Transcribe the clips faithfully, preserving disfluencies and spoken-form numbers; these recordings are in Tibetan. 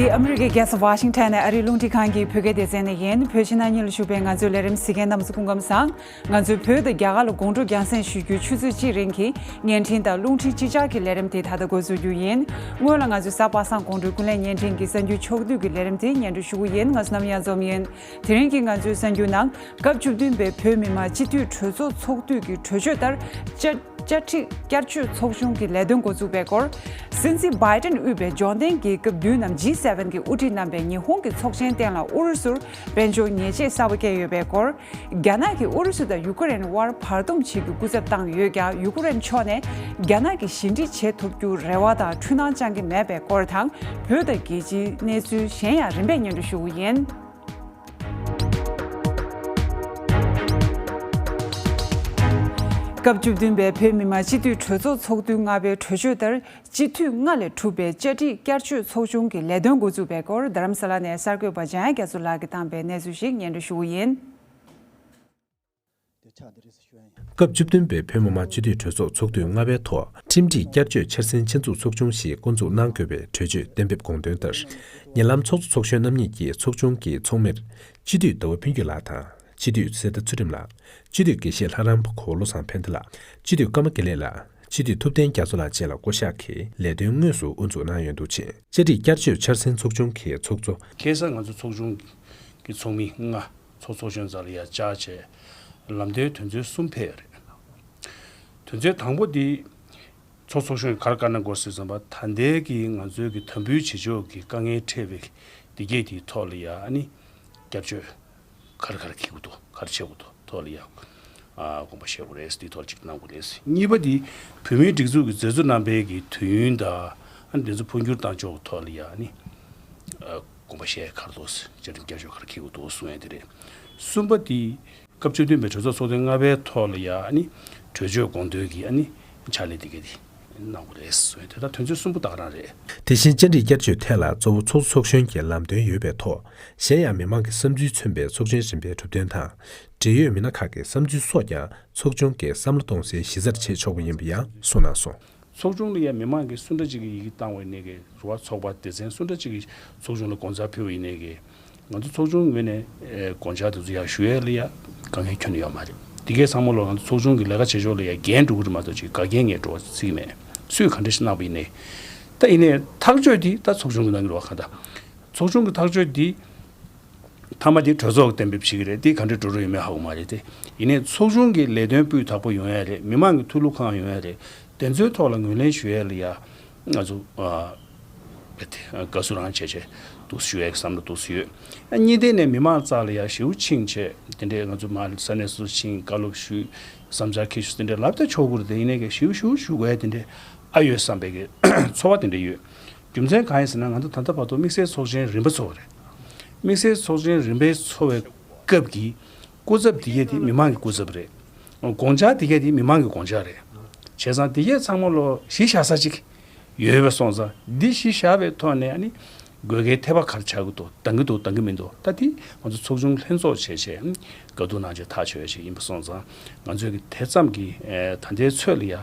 འདི་ཨ་མི་རི་ཀའི་རྒྱལ་ས་ཝ་ཤིང་ཊོན་ནས་ཨ་རིའི་རླུང་འཕྲིན་ཁང་གི་བོད་སྐད་སྡེ་ཚན་ནས་ཡིན། བོད་ཕྱི་ནང་གཉིས་ལ་བཞུགས་པའི་ང་ཚོའི་ལས་རིམ་གཟིགས་མཁན་རྣམ་ཚོ་སྐུ་ཁམས་བཟང་། ང་ཚོས་བོད་དང་རྒྱ་གར་ལ་དགོང་དྲོ་རྒྱང་སྲིང་ཞུ་རྒྱུའི་ཆུ་ཚོད་གཅིག་རིང་གི་བརྙན་འཕྲིན་དང་རླུང་འཕྲིན་སྤྱི་འཆར་གྱི་ལས་རིམ་དེ་ད་ལྟ་འགོ་འཛུགས་རྒྱུ་ཡིན། སྔོན་ལ་ང་ཚོས་གཟའ་པ་སངས་དགོང་དྲོའི་ཀུན་གླེང་བརྙན་འཕྲིན་གྱི་གསར་འགྱུར་ཕྱོགས་བསྡུས་ཀྱི་ལས་རིམ་དེ་སྙན་སྒྲོན་ཞུ་གི་ཡིན། ང་ཚོ་ནམ་ཡང་འཛོམས་ཡིན། དེ་རིང་གི་ང་ཚོའི་གསར་འགྱུར་ནང་། སྐབས་བཅུ་བདུན་པའི་བོད་མི་མང་སྤྱི་འཐུས་གྲོས་ཚོགས་ཚོགས་དུས་ཀྱི་གྲོས་ཆོད་ལྟར་བཅའ། བཅའ་ཁྲིམས་བསྐྱར་བཅོས་ཚོགས་ཆུང་གི་ལས་དོན་འགོ་བཙུགས་པའི་སྐོར། སྲིད་འཛིན་བྷའི་ཏན་དབུས་པའི་འབྱོར་ལྡན་རྒྱལ་ཁབ་བདུན་ནམ་ཇི་སེ་ཝེན་གྱི་དབུ་ཁྲིད་རྣམ་པས་ཉི་ཧོང་གི་ཚོགས་ཆེན་སྟེང་ལ་ཨུ་རུ་སུར་དཔལ་འབྱོར་ཉེས་ཆད་གསར་པ་བཀལ་ཡོད་པའི་སྐོར། རྒྱ་ནག་གིས་ཨུ་རུ་སུ་དང་ཡུ་ཀེ་རེན་དབར་བར་འདུམ་བྱེད་རྒྱུའི་སྐུ་ཚབ་བཏང་ཡོད་ཀྱང་། ཡུ་ཀེ་རེན་ཕྱོགས་ནས་རྒྱ་ནག་གི་ཞི་འགྲིག་བྱེད་ཐུབ་རྒྱུར་རེ་བ་དང་འཁྲུལ་སྣང་བཅང་གི་མེད་པའི་སྐོར་དང་། བོད་དང་རྒྱལ་སྤྱིའི་གནས་ཚུལ་གཞན་ཡང་རིམ་པས་སྙན་སྒྲོན་ཞུ་གི་ཡིན། སྐབས་བཅུ་བདུན་པའི་བོད་མི་མང་སྤྱི་འཐུས་གྲོས་ཚོགས་ཚོགས་དུས་ལྔ་པའི་གྲོས་ཆོད་ལྟར། སྤྱི་འཐུས་ལྔ་ལས་གྲུབ་པའི་བཅའ་ཁྲིམས་བསྐྱར་བཅོས་ཚོགས་ཆུང་གི་ལས་དོན་འགོ་འཛུགས་པའི་སྐོར། རྡ་རམ་ས་ལ་ནས་གསར་འགོད་པ་འཇམ་དབྱངས་རྒྱ་མཚོ་ལགས་ཀྱིས་བཏང་པའི་གནས་ཚུལ་ཞིག་སྙན་སྒྲོན་ཞུ་གི་ཡིན། སྐབས་བཅུ་བདུན་པའི་བོད་མི་མང་སྤྱི་འཐུས་གྲོས་ཚོགས་ཚོགས་དུས་ལྔ་པའི་ཐོག་ཁྲིམས་སྒྲིག་བསྐྱར་བཅོས་འཆར་ཟིན་ཆེད་འཛུགས་ཚོགས་ཆུང་ཞིག་བསྐོ་འཛུགས་གནང་དགོས་པའི་གྲོས་ཆོད་གཏན་འབེབས་དགོངས་དོན་ལྟར། ཉེ་ལམ་ཚོགས་གཙོ་ཚོགས་གཞོན་རྣམ་གཉིས་ཀྱིས་ཚོགས་ཆུང་གི་ཚོགས་མིར་སྤྱི་འཐུས་ཟླ་བ་ཕུན་སྐྱིད་ལགས་དང་། སྤྱི་འཐུས་གསེར་རྟ་ཚུལ་ཁྲིམས་ལགས། སྤྱི་འཐུས་དགེ་བཤེས་ལྷ་རམས་པ་གོ་བློ་བཟང་ཕན་བདེ་ལགས། སྤྱི་འཐུས་ཀརྨ་དགེ་ལེགས་ལགས། སྤྱི་འཐུས་ཐུབ་བསྟན་རྒྱ་མཚོ་ལགས་བཅས་ལ་བསྐོ་གཞག་གིས་ལས་དོན་དངོས་སུ་དབུ་འཛུགས་གནང་ཡོད་འདུག་ཅིང་། བཅའ་སྒྲིག་བསྐྱར་བཅོས་འཆར་ཟིན་ཚོགས་ཆུང་གི་ཚོགས་གཙོ། ཁ་སང་ང་ཚོ་ཚོགས་ཆུང་གི་ཚོགས་མི་ལྔ་ཚོགས་གཙོ་གཞོན་ཚང་ལ་ཡར་བཅར་བྱས། ལམ་སྟོན་དོན་ཚན་གསུམ་ཕེབས་ཡོད་རེད། དོན་ཚན་དང་པོ་འདི་ཚོགས་གཙོ་གཞོན་ག་རེ་བཀའ་གནང་དགོས་ཟེར་བསམ་པ། ད་ལྟའི་གི་ང་ཚོའི་གི་དམ་འབུལ་བྱེད་ཕྱོགས་ཀྱི་དཀའ་ངལ་འཕྲད་པའི་འདི་གས་དེའི་ཐོག་ལ་ཡ་ཨ་ནི་བསྐྱར་བཅོས་ག་རེ་ག་རེ་འཁྱེར་དགོས་འདུག་ག་རེ་བྱེད་དགོས་འདུག་ཐོག་ལ་ཡ་ཨ་དགོངས་པ་བཞེས་དགོས་རེད། དེའི་ཐོག་ཅིག་གནང་དགོས་རེད། གཉིས་པ་འདི་བོད་མིའི་སྒྲིག་འཛུགས་ཀྱི་མཛད་གཙོ་རྣམ་པའི་གི་དུས་ཡུན་དང་ཨ་ནི་དེ་ཚོ་འཕོ་འགྱུར་བཏང་ཕྱོགས་ཐོག་ལ་ཡ་ཨ་ནི་ཨ་དགོངས་པ་བཞེས་ག་རེ་འདུག་བཅའ་ཁྲིམས་བསྐྱར་བཅོས་ག་རེ་འཁྱེར་དགོས་འདུག་གསུང་ཡ་དེ་རེད། གསུམ་པ་འདི་སྐབས་བཅུ་བདུན་པའི་གྲོས་ཚོགས་ཚོགས་ཐེངས་ལྔ་པའི་ཐོག་ལ་ཡ་ཨ་ནི་གྲོས་ཆོད་དགོངས་དོན་གྱི་ཨ་ནི་ཕྱག་ལས་དེ་ག་དེ་གནང་དགོས་རེད་ཟེར། དེ་ལྟར་དོན་ཚན་གསུམ་པོ་ད་ག་རང་རེད། དེ་བཞིན་བཅའ་སྒྲིག་བསྐྱར་བཅོས་ཐད་ལ་གཙོ་བོ་ཚོགས་གཙོ་ཚོགས་གཞོན་གྱི་ལམ་སྟོན་ཡོད་པའི་ཐོག་གཞན་ཡང་མི་མང་གི་བསམ་ཚུལ་མཚོན་པའི་ཚོགས་ཆེན་རིམ་པའི་གྲུབ་དོན་དང་། འབྲེལ་ཡོད་མི་སྣ་ཁག་གི་བསམ་ཚུལ་སོགས་ཀྱང་ཚོགས་ཆུང་གིས་བསམ་བློ་གཏོང་སའི་གཞི་རྩར་བྱེད་ཆོག་པ་ཡིན་པ་ཡང་གསུངས་གནང་སོང་། ཚོགས་ཆུང་ལ་ཡང་མི་མང་གིས་སུ་འདྲ་ཅིག་གི་ཡི་གེ་བཏང་བ་ཡིན་ནའི་གི་རུ་བ་ཚོགས་པ་སྡེ་ཚན་སུ་འདྲ་ཅིག་གིས་ཚོགས་ཆུང་ལ་དགོངས་འཆར་ཕུལ་བ་ཡིན་ནའི་གི་ང་ཚོ་ཚོགས་ཆུང་ངོས་ནས་ཨེ་དགོངས་འཆར་དེ་ཚོ་ཡར་ཞུ་ཡས་ལ་ཡ་དཀའ་ངལ་ཁྱོན་ནས་ཡོད་མ་རེད། དེ་གའི་ཚང་མ་ལོ་ང་ཚོ་ཚོགས་ཆུང་གི་ལས་ཀ་བྱེད་ཕྱོགས་ལ་ཡ་འགན་འགྲོ་གི་རེད་མ་གཏོགས་ཅིག་དགའ་འགལ་ངེས་འགྲོ་བ་ཚིག་མེད། སུས་ག་འདྲ་ཞིག་གནང་བ་ཡིན་ནའི། ད་ཡིན་ནའི་ཐག་གཅོད་དེ་ད་ཚོགས་ཆུང་གི་གནང་གི་རེད་བ། ག་ད་ཚོགས་ཆུང་གི་ཐག་གཅོད་དེ་མཐའ་མ་དེ་གྲོས་ཚོགས་གཏན་འབེབས་བྱེད་ཀྱི་རེད། དེ་ག་འདྲ་འགྲོ་རུ་ཡོད་མེད་ཧ་གོ་མ་རེད་དེ། ཡིན་ནའི་ཚོགས་ཆུང་གི་ལས་དོན་སྤུས་དག་པོ་ཡོང་ཡ་རེད། མི་མང་གི་ཐུགས་ལུགས་ཁེངས་ཡོང་ཡ་རེད། དེ་ཚོའི་ཐོག་ལ་ངོས་ལེན་ཞུ་ཡ་ལ་ཡ་ང་ཚོ་ཨ་དགའ་བསུ་རང་བྱས་བྱས་འདུག་ཞུ་ཡ་གི་བསམ་བློ་འདུག་ཡོད། ཨ་གཉིས་ལྡན་ནས་མི་མང་རྩ་ལ་ཡ་ཞེ་པོ་ཕྱིན་བྱས་དེ་འདྲས་ང་ཚོ་མར་ས་གནས་སོ་སོ་ཕྱིན་བཀའ་སློབ་ཞུས། བསམ་འཆར་འཁྱེར་ཞུས་དེ་འདྲས་ལབ་ད་ཆོག་གི་རེད་དེ། ཡིན་ནའི་གི་ཞེ་པོ་ཞེ་པོ་ཞུ་དགོས་ཡ་དེ་འདྲས་ཨ་ཡོད་བསམ་པའི་གི་ཚོར་བ་དེ་འདྲས་ཡོད། རྒྱུ་མཚན་གང་ཡིན་ཟེར་ན་ང་ཚོ་ད་ལྟ་བར་དུ་དམིགས་བསལ་ཚོགས་ཆེན་རིམ་པ་ཚོགས་པ་རེད། དམིགས་བསལ་ཚོགས་ཆེན་རིམ་པས་འཚོགས་པའི་སྐབས་ཀྱི་སྐུ་ཚབ་དེ་གས་དེ་མི་མང་གི་སྐུ་ཚབ་རེད། དགོངས་འཆར་དེ་གས་དེ་མི་མང་གི་དགོངས་འཆར་རེད། བྱས་ཙང་དེ་གས་ཚང་མ་ལོ་གཞི་བཞག་ས་ཅིག་ཡོད་པ་སོང་ཙང་འདི་གཞི་བཞག་པའི་ཐོག་ནས་ཨ་ནི་དགོས་གལ་འཐད་པ་ག་རེ་ཆགས་ཀྱི་འདུག་འདང་གི་འདུག་འདང་གི་མི་འདུག་ད་དེ་ང་ཚོ་ཚོགས་ཆུང་ལྷན་ཚོགས་བྱས་བྱས་བཀའ་བསྡུར་གནང་བྱས་ཐག་ཆོད་ཡ་ཞིག་ཡིན་པ་སོང་ཙང་ང་ཚོས་ཀྱི་དེ་ཙམ་གྱི་ད་ལྟའི་ཚོད་ལ་ཡ།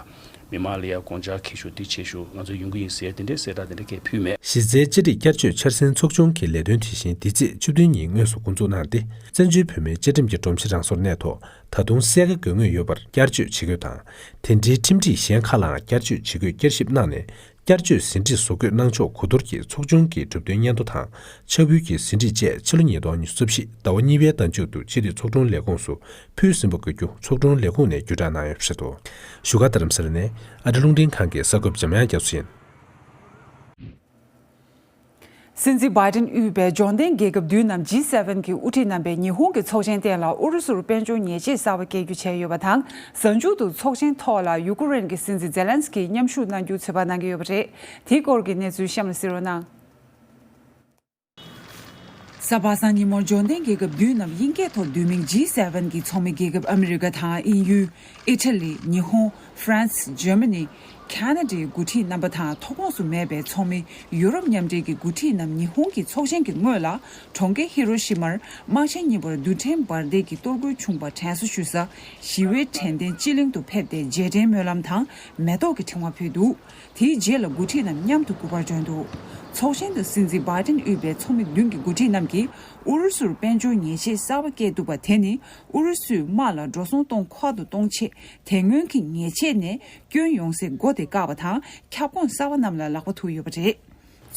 མི་མང་ལ་ཡང་དགོངས་འཆར་འཁྱེར་ཤོག་འདི་བྱེད་ཤོག་ང་ཚོ་ཡོང་གི་ཡིན་ཟེར་དེ་འདྲའི་གསལ་བསྒྲགས་དེ་འདྲ་སྐད་ཕུལ་མེད། གཞི་རྩའི་བཅའ་སྒྲིག་བསྐྱར་བཅོས་འཆར་ཟིན་ཚོགས་ཆུང་གི་ལས་དོན་དེ་བཞིན་འདི་ཚེས་བཅུ་བདུན་ཉིན་དངོས་སུ་འགོ་འཛུགས་གནང་སྟེ། བཙན་བྱོལ་བོད་མིའི་བཅའ་ཁྲིམས་ཀྱི་སྒྲོམ་གཞི་རང་སོར་གནས་ཐོག་ད་དུང་གསལ་ཁ་དགོས་ངེས་ཡོད་པར་བསྐྱར་བཅོས་བྱེད་དགོས་དང་། དེ་འབྲེལ་ཁྲིམས་སྒྲིག་གཞན་ཁག་ལའང་བསྐྱར་བཅོས་བྱེད་དགོས་བསྐྱར་ཞིབ་གནང་ནས། བསྐྱར་བཅོས་ཟིན་བྲིས་བཟོ་འགོད་གནང་ཕྱོགས་གོ་བསྡུར་གྱིས་ཚོགས་ཆུང་གི་གྲུབ་དོན་སྙན་ཐོ་དང་། ཕྱག་ཕུལ་གྱི་ཟིན་བྲིས་བཅས་ཕྱི་ལོ་ཉིས་སྟོང་ཉི་ཤུ་རྩ་བཞི་ཟླ་བ་གཉིས་པའི་ཟླ་མཇུག་ཏུ་སྤྱི་འཐུས་ཚོགས་དྲུང་ལས་ཁུངས་སུ་ཕུལ་ཟིན་པ་དགོས་རྒྱུ་ཚོགས་དྲུང་ལས་ཁུངས་ནས་བརྒྱུད་བསྒྲགས་གནང་ཡོད་པ་རེད་འདུག་བཞུགས་སྒར་རྡ་རམ་ས་ལ་ནས་ཨ་རི་རླུང་འཕྲིན་ཁང་གི་གསར་འགོད་པ་འཇམ་དབྱངས་རྒྱ་མཚོ་ཡིན། སྲིད་འཛིན་བྷའི་ཏན་དབུས་པའི་འབྱོར་ལྡན་རྒྱལ་ཁབ་བདུན་ནམ་ཇི་སེ་ཝེན་གྱི་དབུ་ཁྲིད་རྣམ་པས་ཉི་ཧོང་གི་ཚོགས་ཆེན་སྟེང་ལ་ཨུ་རུ་སུར་དཔལ་འབྱོར་ཉེས་ཆད་གསར་པ་བཀལ་རྒྱུ་བྱས་ཡོད་པ་དང་། གཟའ་མཇུག་ཏུ་ཚོགས་ཆེན་ཐོག་ལ་ཡུ་ཀེ་རེན་གྱི་སྲིད་འཛིན་ཛེ་ལན་སི་ཀི་མཉམ་ཞུགས་གནང་རྒྱུའི་ཚོད་དཔག་གནང་གི་ཡོད་པ་རེད། དེའི་སྐོར་གྱི་གནས་ཚུལ་གཤམ་ལ་གཟིགས་རོགས་གནང་། གཟའ་པ་སངས་ཉིན་མོར་འབྱོར་ལྡན་རྒྱལ་ཁབ་བདུན་ནམ་དབྱིན་སྐད་ཐོག་བསྡུས་མིང་ཇི་སེ་ཝེན་གྱི་ཚོགས་མི་རྒྱལ་ཁབ་ཨ་མི་རི་ཀ་དང་དབྱིན་ཡུལ། ཨི་ཊ་ལི། ཉི་ཧོང་། ཧྥ་རན་སི། འཇར་མ་ནི། ཁ་ན་ཌའི་འགོ་ཁྲིད་རྣམ་པ་དང་ཐོག་ཁོངས་སུ་མེད་པའི་ཚོགས་མི་ཡུ་རོབ་མཉམ་འབྲེལ་གྱི་འགོ་ཁྲིད་རྣམས་ཉི་ཧོང་གི་ཚོགས་ཆེན་གྱི་སྔོན་ལ་གྲོང་ཁྱེར་ཧི་རོ་ཤི་མར་དམག་ཆེན་གཉིས་བར་རྡུལ་ཕྲན་འབར་མདེལ་གྱི་གཏོར་རྒོལ་བྱུང་བར་དྲན་གསོ་ཞུ་ས་ཞི་བའི་དྲན་རྟེན་སྤྱི་གླིང་དུ་ཕེབས་ཏེ་རྗེས་དྲན་སྨོན་ལམ་དང་མེ་ཏོག་གི་ཕྲེང་བ་ཕུལ་འདུག་དེའི་རྗེས་ལ་འགོ་ཁྲིད་རྣམས་མཉམ་དུ་སྐུ་པར་སྒྲོན་འདུག་ཚོགས་ཆེན་དུ་སྲིད་འཛིན་བྷའི་ཏིན་དབུས་པའི་ཚོགས་མི་བདུན་གྱི་འགོ་ཁྲིད་རྣམས་ཀྱིས་ཨུ་རུ་སུར་དཔལ་འབྱོར་ཉེས་ཆད་གསར་པ་བཀལ་འདུག་པ། དེ་ནི་ཨུ་རུ་སུས་དམག་ལ་འགྲོ་སོང་གཏོང་ཁག་ཏུ་གཏོང་ཆེད་དེ་སྔོན་གྱི་ཉེས་ཆད་ནས་སྐྱོན་ཡོང་སའི་སྒོ་དེ་བཀག་པ་དང་། ཁྱབ་ཁོངས་གསར་པ་རྣམས་ལ་ལག་པ་ཐུག་ཡོད་པ་རེད།